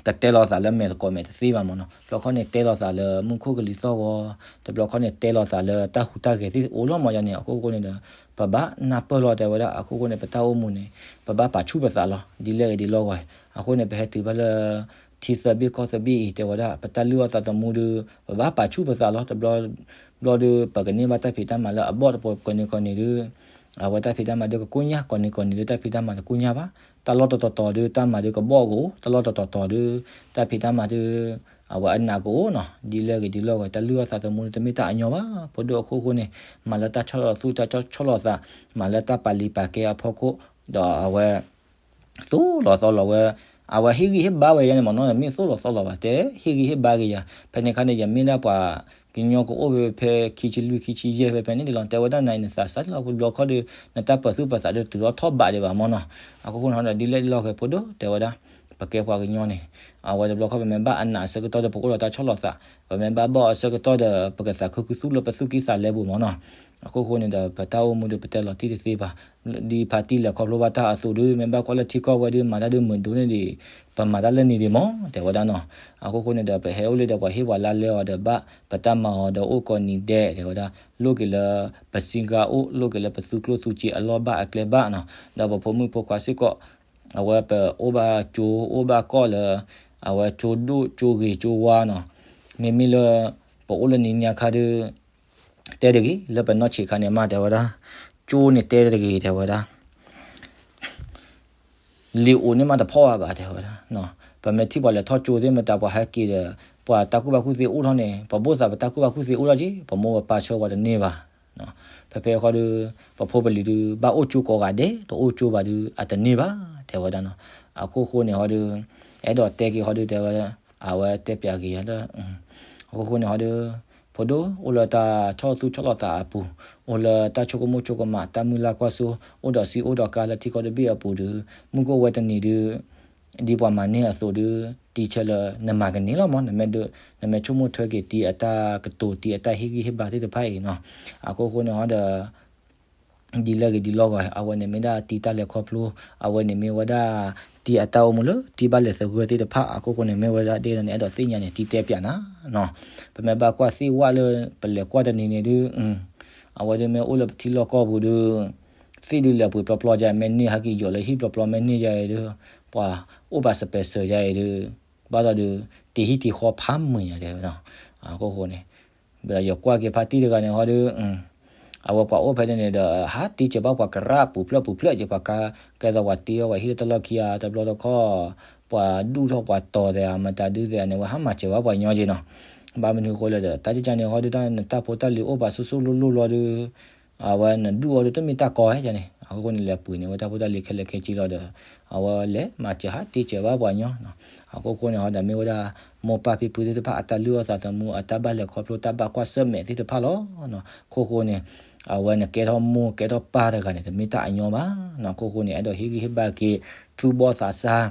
တတဲလိာ်သးလၢမဲာ်သကိးမဲာ်တသ့ဘၣ်မၢ်နီၤ. တဘျီခီန့ၣ် တဲလိာ်သးလၢမူခိၣ်ကလံၤသီၣ်ဂီၤ, တဘျီခီန့ၣ်တဲလိာ်သးလၢတၢ်ဟူးတၢ်ဂဲၤသ့ၣ်အိၣ်လီၤမၢ်ယါန့ၣ်. အခိၣ်ဃိန့ၣ်ဒီး ပဘၣ်နၢ်ပၢၢ်လီၤတဲဝဲဒၣ်. အခိၣ်ဃိန့ၣ် ပတၢ်အိၣ်မူန့ၣ် ပဘၣ်ပာ်ဆူၣ်ပသးလီၤ ဒ်လဲၣ်ဂ့ၤဒ်လီၢ်ဂီၤ. အဃိန့ၣ် ပဟဲတုၤဘၣ်လၢ ထံသၢဘ့ၣ်ကီၢ်သၢဘ့ၣ်အံၤ တဲဝဲဒၣ် ပတၢ်လုၢ်အီၣ်သးသမူဒုး ပဘၣ်ပာ်ဆူၣ်ပသးလီၤ. တဘျီ ဘျီဒုး ပကန့ၢ်ဘၣ်တၢ်ဖံးတၢ်မၤလၢအဘီၣ်တပှဲၤကိးနံၤကိးနံၤဒုး အဝဲတၢ်ဖံးတၢ်မၤဒုးကကိညၢ် ကိးနံၤကိးနံၤဒုး တၢ်ဖံးတၢ်မၤတကိညၢ်ဘၣ်. တၢ်လီၢ်တတီၤတီၤဒုး တၢ်မၤဒုးကဘီၣ်ကအိၣ်, တၢ်လီၢ်တတီၤတီၤဒုး တၢ်ဖံးတၢ်မၤဒုး အဝဲအနးကအိၣ်နီၤ. ဒ်လဲၣ်ဂ့ၤဒ်လီၢ်ဂီၤ တၢ်လုၢ်အီၣ်သးသမူဒုး တမ့ၢ်တၢ်အညီဘၣ်. ဖိဒိၣ်အခိၣ်ဃိန့ၣ် မၤလၢတၢ်ဆီၣ်လီၤသူၣ် တၢ်ဆီၣ်လီၤသး, မၤလၢတၢ်ပာ်လံာ်ပာ်ကဲအဖီခိၣ်, ဒီးအဝဲ သိၣ်လီၤသီလီၤဝဲ, အဝဲဟ့ၣ်ဂံၢ်ဟ့ၣ်ဘါဝဲယါန့ၣ်မၢ်နီၤ, မ့ၢ်သိၣ်လီၤသီလီၤဘၣ် တဲဟ့ၣ်ဂံၢ်ဟ့ၣ်ဘါက့ၤယၤ. ဖဲန့ၣ်အခါန့ၣ် ယမ့ၢ်ဒၣ်ပှၤကညီကအိၣ်ဖဲ ဖဲခံဆံလွံၢ်ခံဆံယဲၢ်ဖဲဖဲန့ၣ်ဒ်လီၤ. တဲဝဲဒၣ်နၤအံၤ နသးစၢ်လီၤ တဘျီခီဒီး နတၢ်ပၢၤသူၣ်ပၢၤသးဒီး တုၤထီၣ်ထီၣ်ဘးဒံးဘၣ်မၢ်နီၤ. အခိၣ်ဃိန့ၣ်ဒီး ဒ်လဲၣ်ဒ်လီၢ်ဂီၤ ဖိဒိၣ်တဲဝဲဒၣ် ပကဲပှၤကညီန့ၣ် အဝဲတဘျီခီ ပမ့ၢ်ဘၣ်အနးအဆၢကတီၢ်ဒီး ပအိၣ်ဒီးတၢ်ဆီၣ်လီၤသး, ပမ့ၢ်ဘၣ်ဘီၣ်အဆၢကတီၢ်ဒီး ပကသးခုခုသူၣ်လၢပသူၣ်ကံၢ်သးလဲပူၤမၢ်နီၤ. အခိၣ်ဃိန့ၣ်ဒီး ပတၢ်အိၣ်မူဒီး ပတဲလီၤတံၢ်တသ့ဘၣ်. ဒ်ဖါတံၢ်လဲၤခီဖျိဘၣ်တၢ်အသိးဒီး မ့ၢ်ဘၣ်ကွၢ်လၢထံကီၢ်ဝဲဒီး မၤတၢ်ဒုးမုာ်ဒိၣ်န့ၢ်ဒံး ပမၤတၢ်လၢန့ၣ်ဒံးမၢ် တဲဝဲဒၣ်နီၤ. အခိၣ်ဃိန့ၣ်ဒီး ပဟဲအိၣ်လၢဒီး ပှၤဟ့ၣ်ပှၤလါလဲအီၤဒီး ဘၣ်ပတၢ်မၤအီၤဒီး အိၣ်ကိးနံၤဒဲး တဲဝဲဒၣ်, လိၣ်က့ၤလၢပစံဂါအိၣ်, လိၣ်က့ၤလၢပသူကျိၣ်သူစ့အလီၢ်ဘၣ်အကျဲဘၣ်နီၤ. ဒီးပဖိမုၣ်ဖိခွါစ့ၢ်ကီး အဝဲပအိၣ်ဘၣ်ကၠိ အိၣ်ဘၣ်ကီၢ်လၢ အဝဲကၠိဒိၣ်ကၠိဂ့ၤကၠိဝါနီၤ. မ့မ့ၢ်လၢ ပအိၣ်လၢနံၤညါခါဒီး တဲတဂ့ၤ, လၢပနီၢ်ဆံးခါန့ၣ်မး တဲဝဲဒၣ်, ကၠိန့ၣ်တဲတဂ့ၤ တဲဝဲဒၣ် လံာ်အိၣ်န့ၣ်မးတဖီၣ်ဘၣ်ဘၣ် တဲဝဲဒၣ်. ပမ့ၢ်ထံၣ်ပှၤလဲၤထီၣ်ကၠိသ့ၣ်မတၤ ပှၤဟဲက့ၤဒီး ပှၤတၢ်ကူၣ်ဘၣ်ကူၣ်သ့အိၣ်ထီၣ်န့ၣ် ပဘိၣ်သးပတၢ်ကူၣ်ဘၣ်ကူၣ်သ့အိၣ်ထီၣ်က့ၤ ပမိၢ်ပပၢ်ဆၢပှၤတန့ၢ်ဘၣ်. ဖဲဖဲဃီဒီး ပဖိပလံၤဒုး ဘၣ်အိၣ်ကၠိကိးဂၤဒဲး တအိၣ်ကၠိဘၣ်ဒုး အတန့ၢ်ဘၣ် တဲဝဲဒၣ်နီၤ. အခိၣ်ဃိန့ၣ်ဟီဒီး အဲၣ်ဒိးတဲက့ၤဟီဒီး တဲဝဲ အဝဲတဲပျးက့ၤယၤလၢ အခိၣ်ဃိန့ၣ်ဟီဒီး ဖိဒိၣ် အိၣ်လၢတၢ်ဆီၣ်သူၣ်ဆီၣ်လီၤသးအပူၤ, အိၣ်လၢတၢ်ဆိကမိၣ်ဆိကမး တၢ်မုၢ်လၢ်ကွၢ်စိ အိၣ်ဒီးစံအိၣ်ဒီးကါလၢထံကီၢ်တဘ့ၣ်အပူၤဒီး မုၢ်ကအိၣ်ဝဲတနံၤဒီး ဒ်ပှၤမၤန့ၢ်အသိးဒုး တံၤဆၢလၢနမၤကန့ၢ်လီၤမး, နမ့ၢ်ဆိကမိၣ်ထွဲက့ၤတံၤအတၢ်ကတိၤ တံၤအတၢ်ဟ့ၣ်ဂံၢ်ဟ့ၣ်ဘါသ့ၣ်တဖၣ်အံၤနီၤ. အခိၣ်ဃိန့ၣ်ဟီဒီး ဒ်လဲၣ်ဂ့ၤဒ်လဲၣ်ဂ့ၤ အဝဲန့ၣ်မ့ၢ်ဒၣ်တံၤတၢ်လဲၤခီဖျိ, အဝဲန့ၣ်မ့ၢ်ဝဲဒၣ် တံၤအတၢ်အိၣ်မူလၢတံၤဘၣ်လဲၤသဂၢၢ်သ့ၣ်တဖၣ်. အခိၣ်ဃိန့ၣ် မ့ၢ်ဝဲဒၣ်ဒ်န့ၣ် အဲၣ်ဒိးသ့ၣ်ညါန့ၣ် တံၤတဲပၠးနၤနီၤ. ပမ့ၢ်ဘၣ်ကွၢ်သ့ၣ်ဝဲလၢ ပလဲၤကွၢ်တနံၤန့ၣ်ဒုး အဝဲဒုးမ့ၢ်အိၣ်လၢပထံလီၢ်ကီၢ်ပူၤဒုး သ့ၣ်ဒုးလဲၤပှ့ၤပျီပျီယါ မ့ၢ်န့ၢ်ဟဲက့ၤယီၤလၢဟံၣ်ပျီပျီ မ့ၢ်န့ၢ်ယါအံၤဒုး ပှၤအိၣ်ပာ်စပဲးစၢၤယါအံၤဒုး ဘၣ်ဒီးဒုး တ့ဟံၣ်တ့ဃီဖးမုာ်ညါဒဲးနီၤ. အခိၣ်ဃိန့ၣ် ဒီးယကွၢ်က့ၤဖါတံၢ်တဂၤန့ၣ်ဟီဒုး အဝဲပှၤအိၣ်ဖဲန့ၣ်န့ၣ်ဒီး ဟးတ့စၢၤဘၣ်ပှၤကရၢပူၤဖျၢၣ်ပူၤဖျၢၣ်က့ၤ ပှၤကါကဲသိးပှၤတ့အီၣ်ပှၤဟံၣ်လၢတၢ်လီၢ်ခံဂၤတဘျီတခီၣ် ပှၤဒူၣ်ထီၣ်ပှၤတီၤသဲး မတၤဒုးသဲးန့ၣ် ဝဲဟးမၤစၢၤဘၣ်ပှၤညီက့ၤနီၤ. ဘၣ်မနုၤအဃိလဲၣ်ဒီး တၢ်ကကန့ၣ်ဟီဒုး တၢ်နတၢ်ဖိတၢ်လံၤအိၣ်ပာ်ဆိၣ်ဆိၣ်လိၣ်လိၣ်လီၤဒုး အဝဲနဒူၣ်အီၤဒုးတမ့ၢ်တၢ်ကီဟဲကန့ၣ် အခိၣ်ဃိန့ၣ် လဲၤပှ့ၤန့ၢ်ဝဲတၢ်ဖိတၢ်လံၤခဲလၢာ်ခဲဆ့လီၤဒီး အဝဲလဲၤမၤစၢၤဟးတ့စၢၤဘၣ်ပှၤညီနီၤ. အခိၣ်ဃိန့ၣ်ဟီဒီးမ့ၢ်ဝဲဒၣ် မိၢ်ပၢ်ဖံဖုသ့ၣ်တဖၣ်အတၢ်လုၢ်အီၣ်သးသမူ အတၢ်ဘၣ်လဲၤခီဖျိ တၢ်ဘၣ်ကွၢ်ဆၢၣ်မဲာ်သ့ၣ်တဖၣ်လီၤ. အခိၣ်ဃိန့ၣ် အဝဲနကဲထီၣ်မိၢ်ကဲထီၣ်ပၢ်တဂၤန့ၣ် တမ့ၢ်တၢ်အညီဘၣ်နီၤ. အခိၣ်ဃိန့ၣ် အဲၣ်ဒိးဟ့ၣ်ဂံၢ်ဟ့ၣ်ဘါက့ၤ သူၣ်ဘီၣ်သးစၢ်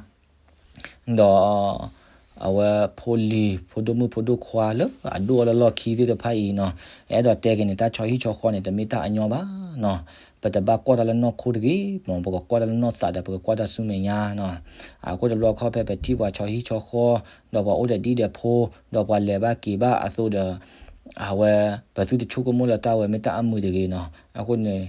ဒီး အဝဲဖိလံၤ ဖိဒိၣ်မုၣ်ဖိဒိၣ်ခွါလၢအဒိၣ်အီၤလၢလီၢ်ခံသ့ၣ်တဖၣ်အံၤနီၤ, အဲၣ်ဒိးတဲက့ၤန့ၣ် တၢ်ဆီဟံၣ်ဆီဃီန့ၣ် တမ့ၢ်တၢ်အညီဘၣ်နီၤ. ပတဘၣ်ကွၢ်တၢ်လၢနီၢ်ခိတဂ့ၤ, မ်ပကကွၢ်တၢ်လၢနီၢ်သးဒီး ပကကွၢ်တၢ်ဆူမဲာ်ညါနီၤ. အဃိတဘျီခီဖဲပထံၣ်ပှၤဆီဟံၣ်ဆီဃီ, ဒီးပှၤအိၣ်ဒီးဒံၣ်ဒီးဖိ, ဒီးပှၤလဲၤဘၣ်က့ၤဘၣ်အသိးဒီး အဝဲ ပသုတဆိကမိၣ်လၢတၢ်ဝဲမ့ၢ်တၢ်အမုာ်တဂ့ၤနီၤ. အဃိန့ၣ်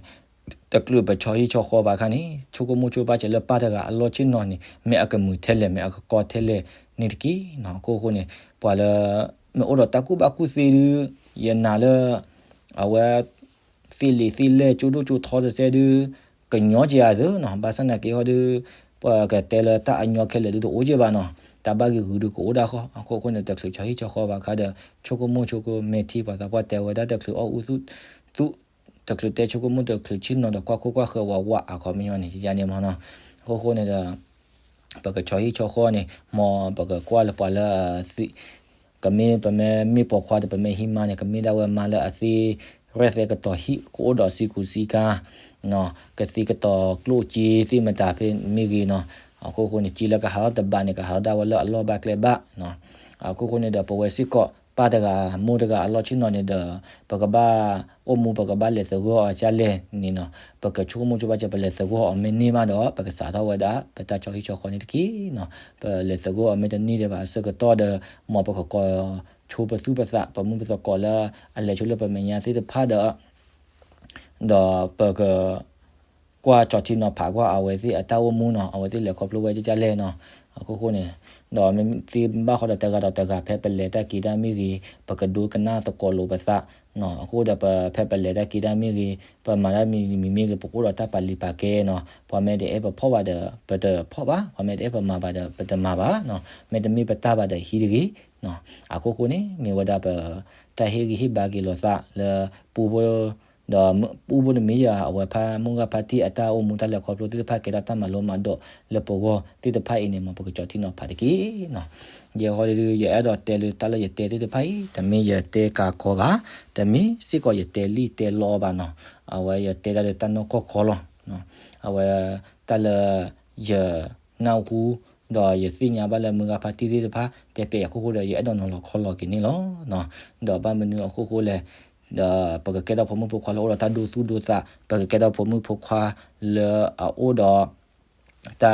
တချုးပဆီဟံၣ်ဆီဃီဘၣ်အခါန့ၣ် ဆိကမိၣ်ဆိကမးစၢၤလၢပၢ်တဂၤအလီၢ်ဆ့ၣ်နီၤန့ၣ် မ့ၢ်အကမုာ်ထဲလဲၣ် မ့ၢ်အကကီထဲလဲၣ်န့ၣ်တက့ၢ်နီၤ. အခိၣ်ဃိန့ၣ် ပှၤလၢ မ့ၢ်အိၣ်ဒီးတၢ်ကူၣ်ဘၣ်ကူၣ်သ့ဒုး ယနာ်လၢ အဝဲ သ့လံာ်သ့လဲၢ်ကၠိဒိၣ်ကၠိထီတစဲးဒုး ကညီက့ၤအသးနီၤ. ဘၣ်ဆၣ်သနာ်က့ဟီဒုး ပှၤကတဲလၢတၢ်အညီခဲလၢာ်ဒုးတအိၣ်က့ၤဘၣ်နီၤ. တၢ်ဘၣ်ဂ့ၤဂုၤဒုးကအိၣ်ဒၣ်ဃီ. အခိၣ်ဃိန့ၣ် တချုးဆီဟံၣ်ဆီဃီဘၣ်အခါဒီး ဆိကမိၣ်ဆိကမးထံ ပှၤသးပှၢ်တဲဝဲဒၣ်တချုးအီၣ်အူသူၣ် သူၣ် တချုးတဲဆိကမိၣ်တချုးဆ့ၣ်နီၤဒီး ကွၢ်ခိၣ်ကွၢ်ဃၢၤဝးဝးအခီပညီန့ၣ် ယန့ၣ်မနီၤ. အခိၣ်ဃိန့ၣ်ဒီး ပကဆီဟံၣ်ဆီဃီန့ၣ် မ်ပကကွၢ်လၢပှၤလၢ ကမ့ၢ်ပမ့ၢ်မ့ၢ်ပိာ်ခွါဒီး ပမ့ၢ်ဟံးမါန့ၣ် ကမ့ၢ်ဒၣ်ဝဲမါလၢအသ့ ရဲၣ်သဲကတီၤဟံၣ် ကအိၣ်ဒီးစံကူစံကါ ကသ့ကတီၤကျိၣ်စ့သ့ၣ်မတၤဖဲမ့ၢ်ဂ့ၤနီၤ. အခိၣ်ဃိန့ၣ် စ့လၢကဟးထီၣ်တဘးန့ၣ် ကဟးထီၣ်ဒၣ်ဝဲလၢအလီၢ်ဘၣ်ကျဲဘၣ်နီၤ. အခိၣ်ဃိန့ၣ်ဒီး ပဝဲစ့ၢ်ကီး ပၢ်တဂၤ မိၢ်တဂၤအလီၢ်ဆ့ၣ်နီၤန့ၣ်ဒီး ပကဘၣ်အိၣ်မူ ပကဘၣ်လဲၤသဂၢၢ်အီၤကလဲၣ်န့ၣ်နီၤ. ပကဆိကမိၣ်ဆိကမးစၢၤ ပလဲၤသဂၢၢ်အီၤမ့ၢ်န့ၢ်ဘၣ်ဒီး ပကစးထီၣ်ဝဲဒၣ် ပတၢ်ဆီဟံၣ်ဆီဃီန့ၣ်တက့ၢ်နီၤ. ပလဲၤသဂၢၢ်အီၤမ့ၢ်တန့ၢ်ဒံးဘၣ်အဆၢကတီၢ်ဒီး မ်ပကကိးဆိပသူၣ်ပသး ပမုၢ်ပသကိးလၢအလဲၤဆိလၢပမဲာ်ညါသ့ၣ်တဖၣ်ဒီး ဒီးပက ကွၢ်ကၠီၤထံနီၤဖးကွၢ်အဝဲသ့ၣ်အတၢ်အိၣ်မူနီၤ, အဝဲသ့ၣ်လဲၤခီဖျိဝဲ ကကလဲၣ်နီၤ. အခိၣ်ဃိန့ၣ် ဒီးမ့ၢ်သ့ဘၣ်ဃီဒီးတဂၤဒီးတဂၤ ဖဲပလဲၤတၢ်က့ၤတၢ်မ့ၢ်ဂ့ၤ ပကဒိကနၣ်သကိးလိာ်ပသးနီၤ. အဃိဒီးပ ဖဲပလဲၤတၢ်က့ၤတၢ်မ့ၢ်ဂ့ၤ ပမၤတၢ်မံၤမံၤမ့ၢ်ဂ့ၤ ပကအိၣ်ဒီးတၢ်ပာ်လုၢ်ပာ်ကဲနီၤ. ပှၤမ့ၢ်တအဲၣ်ပဖီၣ်ဘၣ်ဒီး ပတဖီၣ်ဘၣ်, ပှၤမ့ၢ်တအဲၣ်ပမၤဘၣ်ဒီး ပတမၤဘၣ်နီၤ. မ့ၢ်တမ့ၢ်ပတၢ်ဘၣ်ဒီးဟံးတဂ့ၤနီၤ. အခိၣ်ဃိန့ၣ် မ့ၢ်ဝဲဒၣ်ပ တၢ်ဟ့ၣ်ဂံၢ်ဟ့ၣ်ဘါက့ၤလိာ်သးလၢ ပူဖိ ဒီးပူဖိတမံၤယၤ အဝဲဖးမုၢ်ဂၢ်ဖါတံၢ်အတၢ်အိၣ်မူတၢ်လဲၤခီဖျိသ့ၣ်တဖၣ် ကဲထီၣ်တၢ်မၤလိမၤဒိးလၢပဂီၢ်သ့ၣ်တဖၣ်အံၤန့ၣ် မ်ပကကၠီၤထံနီၤဖးတက့ၢ်နီၤ. ယဲဃီဒုး ယအဲၣ်ဒိးတဲလၢတၢ်လၢယတဲသ့ၣ်တဖၣ်အံၤ တမ့ၢ်ယတဲကၤကီဘၣ်, တမ့ၢ်စ့ၢ်ကီးယတဲလံၣ်တဲလီဘၣ်နီၤ. အဝဲယတဲဒၣ်လၢတၢ်နီၢ်ကီၢ်ခီလီၤ. အဝဲတၢ်လၢ ယနၢ်ဟူ ဒီးယသ့ၣ်ညါဘၣ်လၢမုၢ်ဂၢ်ဖါတံၢ်သ့ၣ်တဖၣ် တဲပျဲယၤအခိၣ်ဃိဒီး ယအဲၣ်ဒိးနီၤလီၤခီလီၤက့ၤန့ၣ်လီၤ. ဒီးဘၣ်မနုၤအခိၣ်ဃိလဲၣ်, ဒီးပကကဲထီၣ်ဖိမုၣ်ဖိခွါလၢအအိၣ်ဒီးတၢ်ဒိသူၣ်ဒိသး, ပကကဲထီၣ်ဖိမုၣ်ဖိခွါလၢအအိၣ်ဒီး တၢ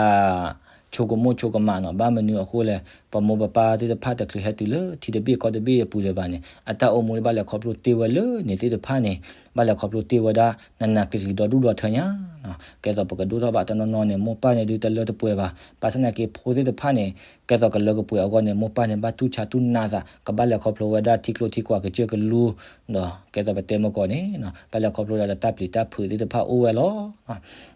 ်ဆိကမိၣ်ဆိကမးနီၤ. ဘၣ်မနုၤအဃိလဲၣ်, ပမိၢ်ပပၢ်သ့ၣ်တဖၣ်တချုးဟဲတုၤလၢထံတဘ့ၣ်ကီၢ်တဘ့ၣ်အပူၤလၢၤဘၣ်န့ၣ် အတၢ်အိၣ်မူဘၣ်လဲၤခီဖျိတ့ၢ်ဝဲလၢန့ၣ်သ့ၣ်တဖၣ်န့ၣ်, ဘၣ်လဲၤခီဖျိတ့ၢ်ဝဲဒၣ် နနၤကျံၤကျံၤဒီဒူၣ်ဒီထၢညါ ကဲသိးပကဒိၣ်ထီၣ်ဘၣ်တနီၤနီၤန့ၣ် မိၢ်ပၢ်န့ၣ်ဒုးတလၢတပှဲၤဘၣ်. ဘၣ်ဆၣ်သနာ်က့ဖိသ့ၣ်တဖၣ်န့ၣ် ကဲသိးကလၢကပှဲၤအဂီၢ်န့ၣ် မိၢ်ပၢ်န့ၣ် ဘၣ်တူၢ်ဆါတူၢ်နးသး ကဘၣ်လဲၤခီဖျိဝဲဒၣ်ထံကျိထံကွာ်ကစၢၢ်ကလိ ဒီးကဲသိးပတဲမကီးန့ၣ် ဘၣ်လဲၤခီဖျိဒၣ်ဒီးတၢ်ပျံၤတၢ်ဖုးသ့ၣ်တဖၣ်အိၣ်ဝဲလီ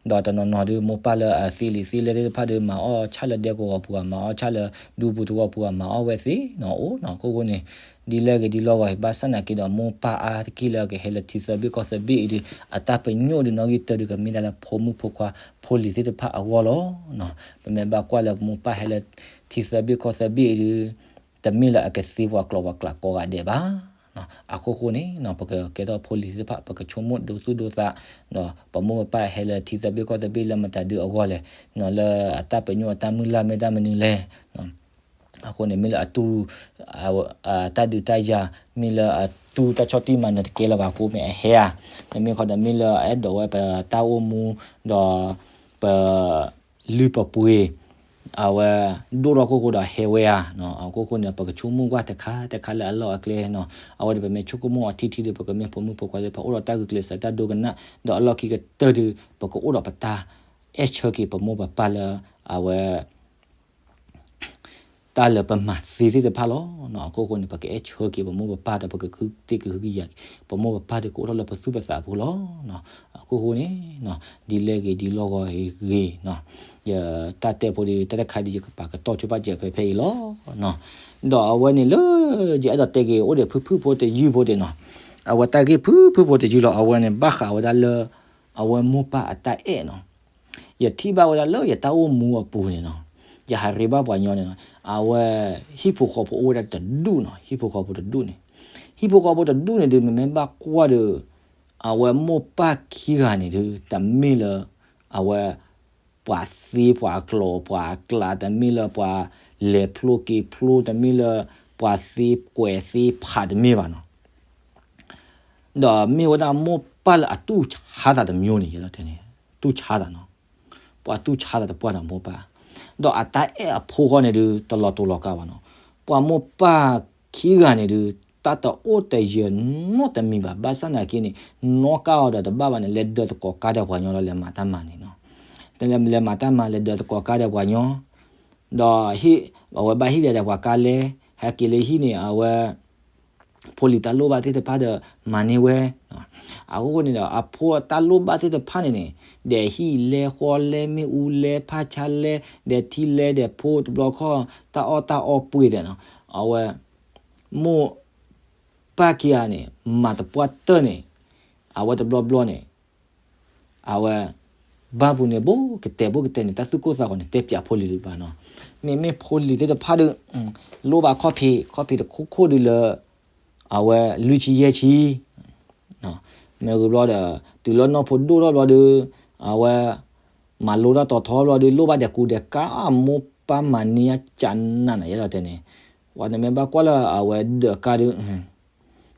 ၤ. ဒီးတနီၤနီၤဒုး မိၢ်ပၢ်လၢအသ့လံာ်သ့လဲၢ်သ့ၣ်တဖၣ်ဒုး မၤအီၣ်ဆၣ်လၢဒဲကဝီၤပူၤဧါ, မၤအီၣ်ဆၣ်လၢဒူပူၤသဝီပူၤဧါ, မၤအီၣ်ဝဲသ့ၣ်နီၤ အိၣ်နီၤ. အခိၣ်ဃိန့ၣ် ဒ်လဲၣ်ဂ့ၤဒ်လဲၣ်ဂ့ၤ ဘၣ်ဆၣ်သနာ်က့ဒီး မိၢ်ပၢ်အါတက့ၢ်လၢကဟဲလၢထံသၢဘ့ၣ်ကီၢ်သၢဘ့ၣ်အံၤဒုး အတၢ်ပညိၣ်ဒုးနီၣ်ဂံၢ်တၢဒုး ကမ့ၢ်ဒၣ်လၢဖိမုၣ်ဖိခွါဖိလံၤသ့ၣ်တဖၣ်အဂီၢ်လီၤ. ပမ့ၢ်ဘၣ်ကွၢ်လၢမိၢ်ပၢ်ဟဲလၢထံသၢဘ့ၣ်ကီၢ်သၢဘ့ၣ်အံၤဒုး တမ့ၢ်လၢအကသ့ပှၤကျိာ်ပှၤကျးကိးဂၤဒဲးဘၣ်. အဃိဃိန့ၣ် ပကကဲထီၣ်ဖိလံၤသ့ၣ်တဖၣ် ပကဆိကမိၣ်ဒိသူၣ်ဒိသး ဒီးပမိၢ်ပပၢ်ဟဲလၢထံသဘ့ၣ်ကီၢ်သဘ့ၣ်လၢမတၤဒုအဂီၢ်လဲၣ်, လၢအတၢ်ပညိၣ်အတၢ်မုၢ်လၢ်မ့ၢ်တၢ်မနုၤလဲၣ်. အဃိန့ၣ် မ့ၢ်လၢအတူၢ် တၢ်ဒုးတၢ်ယၤ မ့ၢ်လၢအတူၢ်တၢ်ဆီၣ်တံၢ်မၤနၢၤတကဲလၢၤဘၣ်အဃိ မ့ၢ်အဟဲဧါ, မ့မ့ၢ်ဃီဒီးမ့ၢ်လၢအအဲၣ်ဒိးဝဲပတၢ်အိၣ်မူ ဒီးပလုၢ်ပပှ့ၤ အဝဲဒိၣ်ထီၣ်အခိၣ်ဃိဒီးဟဲဝဲဧါ. အခိၣ်ဃိန့ၣ် ပကဆိကမိၣ်ကွၢ်တခါတခါလၢအလီၢ်အကျဲနီၤ. အဝဲဒီးပမ့ၢ်ဆိကမိၣ်အီၤထံထံဒီး ပကမ့ၢ်ဖိမုၣ်ဖိခွါသ့ၣ်တဖၣ် အိၣ်ဒီးတၢ်ဂုာ်ကျဲးစၢးတၢ်ဒိကနၣ်, ဒီးအလီၢ်ခံကတၢၢ်ဒီး ပကအိၣ်ဒီးပတၢ်အဲၣ်ဆၢက့ၤပမိၢ်ပပၢ်လၢ အဝဲ တၢ်လၢပမၤသ့သ့ၣ်တဖၣ်လီၤ. အခိၣ်ဃိန့ၣ် ပကအဲၣ်ဆၢက့ၤပမိၢ်ပပၢ်ဒီး ပကဃုသ့ၣ်ကဟုကယာ်က့ၤ ပမိၢ်ပပၢ်ဒီးကအိၣ်ထီၣ်လၢပသူၣ်ပသးအပူၤလီၤ. အခိၣ်ဃိန့ၣ် ဒ်လဲၣ်ဂ့ၤဒ်လီၢ်ဂီၤဂ့ၤနီၤ, ယတၢ်တဲဖိဒီး တၢ်တခါဒီး ယကပာ်ကတီၢ်ဆိပာ်စၢၤဖဲဖဲအံၤလီၤ. ဒီးအဝဲန့ၣ်လၢ ယအဲၣ်ဒိးတဲက့ၤအိၣ်ဒီးဖုၣ်ဖုၣ်ဖိတယုၢ်ဖိဒၣ်နီၤ, အဝဲတၢ်ဂ့ၢ်ဖုၣ်ဖုၣ်ဖိတယုၢ်လီၤ. အဝဲန့ၣ် ဘၣ်ဃးဝဲဒၣ်လၢ အဝဲမိၢ်ပၢ်အတၢ်အဲၣ်နီၤ. ယထံၣ်ဘၣ်ဝဲဒၣ်လၢယတၢ်အိၣ်မူအပူၤန့ၣ်နီၤ, ယဟးရ့ဘၣ်ပှၤညီန့ၣ်နီၤ, အဝဲ ဟံၣ်ဖိဃီဖိအိၣ်ဝဲဒၣ်တဒူၣ်နီၤ, ဟံၣ်ဖိဃီဖိတဒူၣ်န့ၣ်, ဟံၣ်ဖိဃီဖိတဒူၣ်န့ၣ်ဒုး မ့မ့ၢ်ဘၣ်ကွၢ်ဒီး အဝဲမိၢ်ပၢ်ခံဂၤန့ၣ်ဒုး တမ့ၢ်လၢ အဝဲ ပှၤသ့ပှၤကျိၤပှၤကျါ, တမ့ၢ်လၢပှၤလဲၤဖျိက့ၤဖျိ, တမ့ၢ်လၢ ပှၤသ့ကွဲးသ့ဖးတမ့ၢ်ဘၣ်နီၤ. ဒီးမ့ၢ်ဝဲဒၣ်မိၢ်ပၢ်လၢအတူၢ်ဆါသးတမျိုးန့ၣ် ယဲဒၣ်တဲန့ၣ်, တူၢ်ဆါသးနီၤ, ပှၤတူၢ်ဆါသးတပှၢ်ဒီးမိၢ်ပၢ်, ဒီးအတၢ်အဲၣ်အဖိဃီန့ၣ်ဒုး တလီၤတူာ်လီၤကာ်ဘၣ်နီၤ. ပှၤမိၢ်ပၢ်ခံဂၤန့ၣ်ဒုး တၢ်တအိၣ်တယၢၤနီတမံၤဘၣ်, ဘၣ်ဆၣ်သနာ်က့န့ၣ် နီၣ်ကါအီၤဒီးတဘၣ်ဘၣ်န့ၣ် လဲၤဒၢးသကိးကါဒီးပှၤညီလီၤ လဲၤမၤတၢ်မၤန့ၣ်နီၤ. လဲၤမၤတၢ်မၤ လဲၤဒၢးသကိးကါဒီးပှၤညီ, ဒီး အဝဲဘၣ်ဟ့ၣ်ပျဲဒီးပှၤကါလဲ, ဟဲက့ၤလၢဟံၣ်န့ၣ် အဝဲ ဖိလံၤတၢ်လိၣ်ဘၣ်သ့ၣ်တဖၣ်ဒီးမၤန့ၢ်ဝဲ. အဃိန့ၣ်ဒီး အဖိအတၢ်လိၣ်ဘၣ်သ့ၣ်တဖၣ်န့ၣ်န့ၣ် ဒီးဟံၣ်လဲဃီလဲ မ့ၣ်အူလဲ ဖးဆါလဲ, ဒီးထံလဲဒီးဖိတဘျီခီၣ် တၢ်အီၣ်တၢ်အီပှ့ၤဒီးနီၤ, အဝဲ မိၢ်ပၢ်ခံဂၤန့ၣ် မၤတပှၢ်တၢၢ်န့ၣ် အဝဲတဘျီဘျီန့ၣ် အဝဲ ဘၣ်ပူၤန့ၣ် ဘိကတဲာ်ဘိကတဲာ်န့ၣ် တၢ်သူၣ်ကိၢ်သးဂီၤန့ၣ် တဲပၠးဖိလံၤတဘၣ်နီၤ. မ့မ့ၢ်ဖိလံၤသ့ၣ်တဖၣ်ဒီး လိၣ်ဘၣ်ခီၣ်ဖံး ခီၣ်ဖံးတခိၣ်ခိၣ်ဒုးလၢ အဝဲလွံၢ်ဆံယဲၢ်ဆံ မ့ၢ်ဂ့ၤဘျီဒီး တုၤလၢနီၢ်ဖိဒိၣ်ထီၣ်ဘျီဒီး အဝဲ မၤလိတၢ်တီၤထီဘျီဒီး လိၣ်ဘၣ်ဒဲးကူဒဲးကါ အမိၢ်ပၢ်မၤန့ၢ်အကၢနၤန့ၣ် ယဲဒၣ်တဲန့ၣ်, ပှၤနမ့ၢ်ဘၣ်ကွၢ်လၢအဝဲဒၢးကါဒီး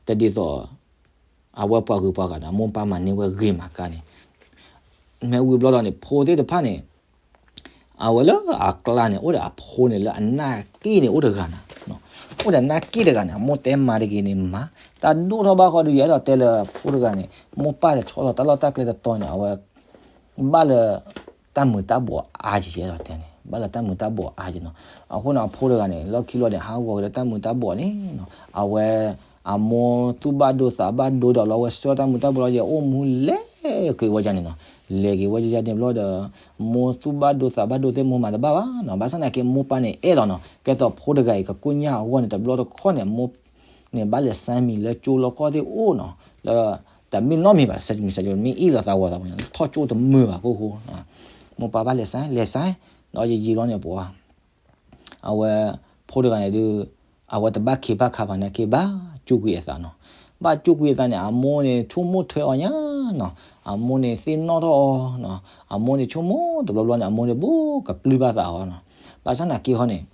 တဒ်သိး အဝဲပှၤဂုၤပှၤဂၤန့ၣ် အမိၢ်ပၢ်မၤန့ၢ်ဝဲဂ့ၤမးကါန့ၣ်, မ့ၢ်ဝံၤဘျီဒီးန့ၣ် ဖိသ့ၣ်တဖၣ်န့ၣ် အဝဲလၢအကျါန့ၣ် အိၣ်ဒီးအဖိန့ၣ်လၢအနၢ်က့ၣ်န့ၣ် အိၣ်တဂၤနၤ, အိၣ်ဒီးနၢ်က့ၣ်တဂၤန့ၣ် အမိၢ်တဲမၤတဂ့ၤန့ၣ်မၤ, တၢ်ဒိၣ်ထီၣ်ဘၣ်ဃီဒီး ယအဲၣ်ဒိးတဲလၢဖိတဂၤန့ၣ် မိၢ်ပၢ်တဆီလီၤတၢ်လီၢ်တၢ်ကျဲတတီၤန့ၣ် အဝဲ ဘၣ်လၢ တၢ်မုာ်တၢ်ဘှီးအါက့ၤ ယအဲၣ်ဒိးတဲန့ၣ် ဘၣ်လၢတၢ်မုာ်တၢ်ဘှီးအါက့ၤနီၤ. အဃိန့ၣ် အဖိတဂၤန့ၣ် လီၢ်ခံလီၤန့ၣ် ဟးဂီၤက့ၤလၢတၢ်မုာ်တၢ်ဘှီးန့ၣ်နီၤ, အဝဲ အမိၢ်သူၣ်ဘၣ်ဒိသးဘၣ်ဒိဒီး လီၤဝဲဆှၢတၢ်မုာ်တၢ်ဘှီးလီၤ ယအိၣ်မူလဲၤက့ၤဝဲယၤန့ၣ်, လဲၤက့ၤဝဲယၤန့ၣ်ဘျီဒီး မိၢ်သူၣ်ဘၣ်ဒိသးဘၣ်ဒိသ့ၣ် မိၢ်မၤတဘၣ်ဘၣ်နီၤ. ဘၣ်ဆၣ်သနာ်က့ မိၢ်ပၢ်န့ၣ်အဲၣ်လီၤနီၤ, ကဲသိးဖိတဂၤအံၤ ကကိညၢ်အဂီၢ်န့ၣ် တဘျီတခီၣ်န့ၣ် မိၢ်န့ၣ် ဘၣ်လဲၤဆါမံၤလၢကၠိလီခီၣ်သ့ၣ်အိၣ်နီၤ, လၢ တမ့ၢ်နီတမံၤဘၣ်, မ့ၢ်အ့ၣ်လိာ်သးဝီသးဝီန့ၣ် ထီၣ်ကၠိတမုာ်ဘၣ်အခိၣ်ဃိ, မိၢ်ပၢ်ဘၣ်လဲၤဆါ လဲၤဆါ, ဒီးယယံာ်လီၤန့ၣ် ပှၤ အဝဲ ဖိတဂၤန့ၣ်ဒုး အဝဲတဘၣ်ခ့ဘၣ်ခါဘၣ်နာ်က့ ဘၣ်ကၠိကွံာ်အသးနီၤ. ဘၣ်ကၠိကွံာ်အသးန့ၣ် အမိၢ်န့ၣ် ဆိကမိၣ်ထွဲအီၤညါနီၤ. အမိၢ်န့ၣ်သ့ၣ်နီၣ်ထီၣ်အီၤနီၤ. အမိၢ်န့ၣ်ဆိကမိၣ်တဘျီဘျီန့ၣ် အမိၢ်န့ၣ်ဘိးကပျုၢ်ဘၣ်သးအီၤနီၤ. ဘၣ်ဆၣ်သနာ်က့ဟီန့ၣ်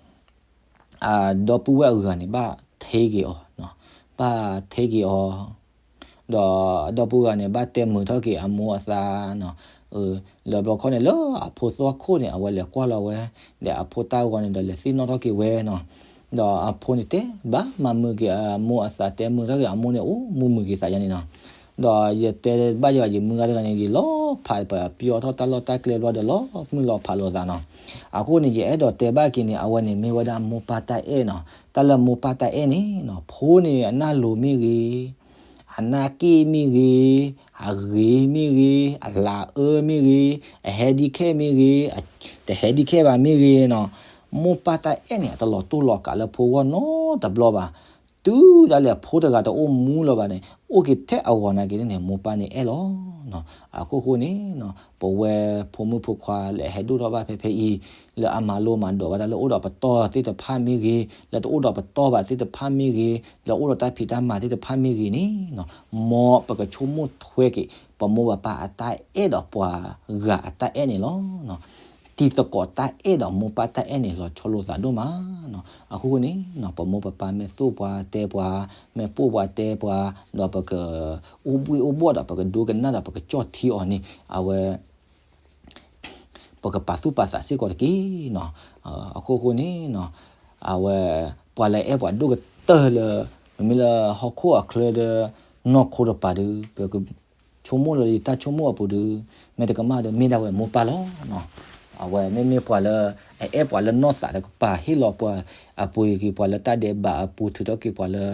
အဒီပုၢ်ဝဲၢ်အဂၤန့ၣ် ဘၣ်ထဲက့ၤအီၤနီၤ. ဘၣ်ထဲက့ၤအီၤ ဒီးအဒီပုၢ်ဂၤန့ၣ် ဘၣ်တဲမုာ်ထီၣ်က့ၤအမိၢ်အသးနီၤ. လၢဘျီခီန့ၣ် လၢအဖိသွၣ်ခိၣ်န့ၣ် အဝဲလဲၤကွၢ်လီၤဝဲ ဒီးအဖိတၢ်ဂီၤန့ၣ်ဒီး လဲၤသ့ၣ်နီၣ်ထီၣ်က့ၤဝဲနီၤ. ဒီးအဖိန့ၣ်တဲဘၣ်မၤမုာ်က့ၤအမိၢ်အသး တဲမုာ်ထီၣ်က့ၤအမိၢ်န့ၣ် အိၣ်မုာ်မုာ်က့ၤသးယါန့ၣ်နီၤ. ဒီးယတဲဘၣ်ယဘၣ် ယမုၢ်ဂၤတဂၤန့ၣ် ယလီၤဖးပပျီထီၣ်တၢ်လီၢ်တၢ်ကျဲဘျီဒီး လီၤမုၢ်လီၤဖးလိာ်သးနီၤ. အဃိန့ၣ် ယအဲၣ်ဒိးတဲဘၣ်က့ၤန့ၣ် အဝဲန့ၣ်မ့ၢ်ဝဲဒၣ်မိၢ်ပၢ်တၢ်အဲၣ်နီၤ. တၢ်လၢမိၢ်ပၢ်တၢ်အဲၣ်န့ၣ်နီၤ ဖိန့ၣ် အနၢ်လိၤမ့ၢ်ဂ့ၤ, အနၢ်က့ၣ်မ့ၢ်ဂ့ၤ, အဂ့ၤမ့ၢ်ဂ့ၤ, အလၤအၢမ့ၢ်ဂ့ၤ, အဟဲဒံခဲမ့ၢ်ဂ့ၤ, တဟဲဒံခဲဘၣ်မ့ၢ်ဂ့ၤနီၤ, မိၢ်ပၢ်တၢ်အဲၣ်န့ၣ် အတလီၤတိၢ်လီၤကးလၢဖိဂီၢ်နီတဘျီဘၣ်. တုၤဒၣ်လဲာ်အဖိတဂၤတအိၣ်မူလၢၤဘၣ်န့ၣ် အိၣ်က့ၤထဲအဂီၢ်နာ်က့ၤန့ၣ် မိၢ်ပၢ်န့ၣ်အဲၣ်လီၤ. အခိၣ်ဃိန့ၣ် ပဝဲဖိမုၣ်ဖိခွါလၢအဟဲဒိၣ်ထီၣ်ဘၣ်ဖဲဖဲအံၤ လၢအမၤလိမၤဒိးဘၣ်တၢ်လၢအိၣ်ဒီးပတီၢ်သ့ၣ်တဖၣ်မ့ၢ်ဂ့ၤ, လၢတအိၣ်ဒီးပတီၢ်ဘၣ်သ့ၣ်တဖၣ်မ့ၢ်ဂ့ၤ, လၢအိၣ်ဒီးတၢ်ဖံးတၢ်မၤသ့ၣ်တဖၣ်မ့ၢ်ဂ့ၤန့ၣ် မ်ပကဆိကမိၣ်ထွဲက့ၤ ပမိၢ်ပပၢ်အတၢ်အဲၣ်ဒီးပှၤဂၤအတၢ်အဲၣ်န့ၣ်လီၤ. တံၤသကိးတၢ်အဲၣ်ဒီးမိၢ်ပၢ်တၢ်အဲၣ်န့ၣ် လီၤဆီလိာ်သးဒိၣ်မး. အဃိန့ၣ် ပမိၢ်ပပၢ်မ့ၢ်သိၣ်ပှၤတဲပှၤ, မ့ၢ်ပိၢ်ပှၤတဲပှၤ, ဒီးပကအိၣ်ဘှံးအိၣ်ဘှီၣ်ဒီးပကဒိကနၣ်ဒီးပကကၠီၣ်ထံအီၤန့ၣ် အဝဲ ပကပာ်သူၣ်ပာ်သးစ့ၢ်ကီးတက့ၢ်နီၤ. အခိၣ်ဃိန့ၣ် အဝဲ ပှၤလၢအဲၣ်ပှၤဒိၣ်ကတၢၢ်လၢ မ့မ့ၢ်လၢဟီၣ်ခိၣ်အချၢဒီး နီၢ်ခိတပၤဒီး ပကဆိကမိၣ်လၢယတၢ်ဆိကမိၣ်အပူၤဒီး မ့ၢ်တကမၣ်ဒီးမ့ၢ်ဒၣ်ဝဲမိၢ်ပၢ်လီၤ. အဝဲမ့မ့ၢ်ပှၤလၢ အအဲၣ်ပှၤလၢနီၢ်သးတကပၤ ဟ့ၣ်လီၤပှၤအပှ့ၤက့ၤပှၤလၢတၢ်ဒဲးဘးအပူၤ ထုးထီၣ်က့ၤပှၤလၢ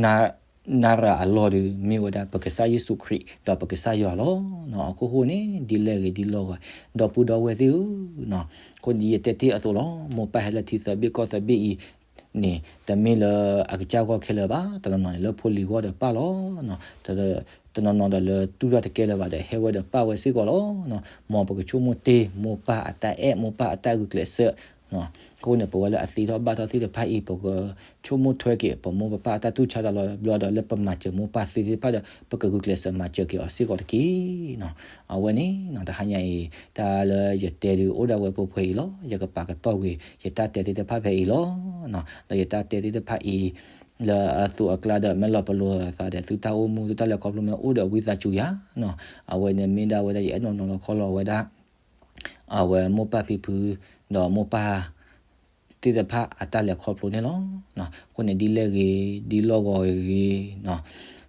နၤရၤအလီၢ်ဒီး မ့ၢ်ဝဲဒၣ်ပကစၢ်ယ့ၣ်ၡူးခရံာ်ဒီးပကစၢ်ယွၤလီၤ. အခိၣ်ဃိန့ၣ် ဒ်လဲၣ်ဂ့ၤဒ်လီၢ်ဂီၤ ဒီပုၢ်ဒီဝဲၢ်သ့ၣ်ဧၢ, အဃိန့ၣ်ယတဲတ့ၢ်အသိးလီၤ. မိၢ်ပၢ်ဟဲလၢထံသၢဘ့ၣ်ကီၢ်သၢဘ့ၣ်အံၤန့ၣ် တမ့ၢ်လၢအကစၢ်ဂီၢ်ခဲလၢာ်ဘၣ်, တနီၤနီၤန့ၣ်လၢဖိလံၤဂီၢ်ဒီးပၢ်လီၤ. တနီၤနီၤဒီးလၢတူၢ်တၢ်တကဲလၢၤဘၣ်ဒီး ဟဲဝဲဒီးပၢ်ဝဲစ့ၢ်ကီးလီၤ. မ်ပကဆိကမိၣ်တ့ၢ်မိၢ်ပၢ်အတၢ်အဲၣ် မိၢ်ပၢ်အတၢ်ဂုာ်ကျဲးစၢး အဃိန့ၣ် ပဝဲလၢအသ့ထီၣ်ဘၣ်ထီၣ်သ့ၣ်တဖၣ်အံၤ ပကဆိကမိၣ်ထွဲက့ၤ ပမိၢ်ပပၢ်အတၢ်တူၢ်ဆါတၢ်လီၤဘျီဒီး လၢပမၤစၢၤမိၢ်ပၢ်သ့သ့ၣ်တဖၣ်ဒီး ပကဂုာ်ကျဲးစၢးမၤစၢၤက့ၤအီၤစ့ၢ်ကီးတက့ၢ်နီၤ. အဝဲန့ၣ် တဟါညါအံၤ တၢ်လၢယတဲဒုးအိၣ်ဒၣ်ဝဲပှဲၤပှဲၤအံၤလီၤ. ယကပာ်ကတီၢ်ကွံာ် ယတၢ်တဲသ့ၣ်တဖၣ်ဖဲအံၤလီၤ. ဒီးယတၢ်တဲသ့ၣ်တဖၣ်အံၤ လၢအသိးအကျါဒီး မ့ၢ်လီၤပလိာ်သးဒီး သုတၢ်အိၣ်မူ သုတၢ်လဲၤခီဖျိ မ့ၢ်အိၣ်ဒီးဝံသးစူၤယၤနီၤ. အဝဲန့ၣ်မ့ၢ်ဒၣ်ဝဲဒၣ် ယအဲၣ်နီၤနီၤလီၤခီလီၤဝဲဒၣ် အဝဲမိၢ်ပၢ်ဖံဖု ဒီးမိၢ်ပၢ်သ့ၣ်တဖၣ်အတၢ်လဲၤခီဖျိန့ၣ်လီၤ. အဃိန့ၣ် ဒ်လဲၣ်ဂ့ၤ ဒ်လီၢ်ဂီၤဂ့ၤနီၤ,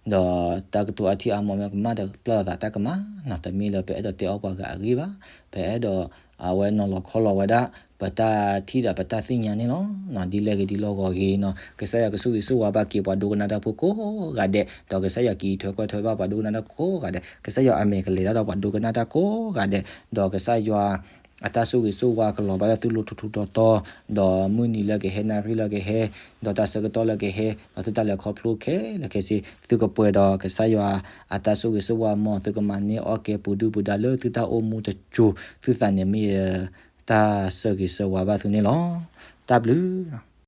ဒီးတၢ်ကတိၤအထံအါမီၤ မ့ၢ်ကမၣ်ဒီး ပျၢ်လိာ်သးတၢ်ကမၣ်နီၤ. တမ့ၢ်လၢပအဲၣ်ဒိးတဲအီၣ်ပှၤဂၤအဂ့ၢ်ဘၣ်. ပအဲၣ်ဒိး အဝဲနီၤလီၤခီလီၤဝဲဒၣ် ပတၢ်ထံၣ်ဒီးပတၢ်သ့ၣ်ညါန့ၣ်လီၤ. ဒ်လဲၣ်ဂ့ၤ ဒ်လီၢ်ဂီၤဂ့ၤနီၤ, ကစၢ်ယွၤကဆိၣ်ဂ့ၤဆိၣ်ဝါဘၣ်က့ၤပှၤဒိကနၣ်တၢ်ဖိကိးဂၤဒဲး, ဒီးကစၢ်ယွၤက့ၤထွဲကွၢ်ထွဲဘၣ်ပှၤဒိကနၣ်တၢ်ကိးဂၤဒဲး, ကစၢ်ယွၤအမဲာ်ကလဲၤတၢ်ဒီးပှၤဒိကနၣ်တၢ်ကိးဂၤဒဲး, ဒီးကစၢ်ယွၤ အတၢ်ဆိၣ်ဂ့ၤဆိၣ်ဝါကလီၤဘၣ်လၢသုလိၤထူထူတီတီ, ဒီးမုၢ်နံၤလၢကဟဲ နၣ်ရံၣ်လၢကဟဲ, ဒီးတၢ်ဆၢကတီၢ်လၢကဟဲ, ဒီးသုတၢ်လဲၤခီဖျိခဲလၢာ်ခဲဆ့ သုကပှဲၤဒီးကစၢ်ယွၤအတၢ်ဆိၣ်ဂ့ၤဆိၣ်ဝါ မ်သုကမၤန့ၢ်အီၣ်ကဲပူၤဒုၣ်ပူၤဒါလၢသုတၢ်အိၣ်မူတစိၤ, သုသးန့ၣ်မ့ၢ် တၢ်ဆၢဂ့ၤဆၢဝါဘၣ်သုန့ၣ်လီၤ. တၢ်ဘျုး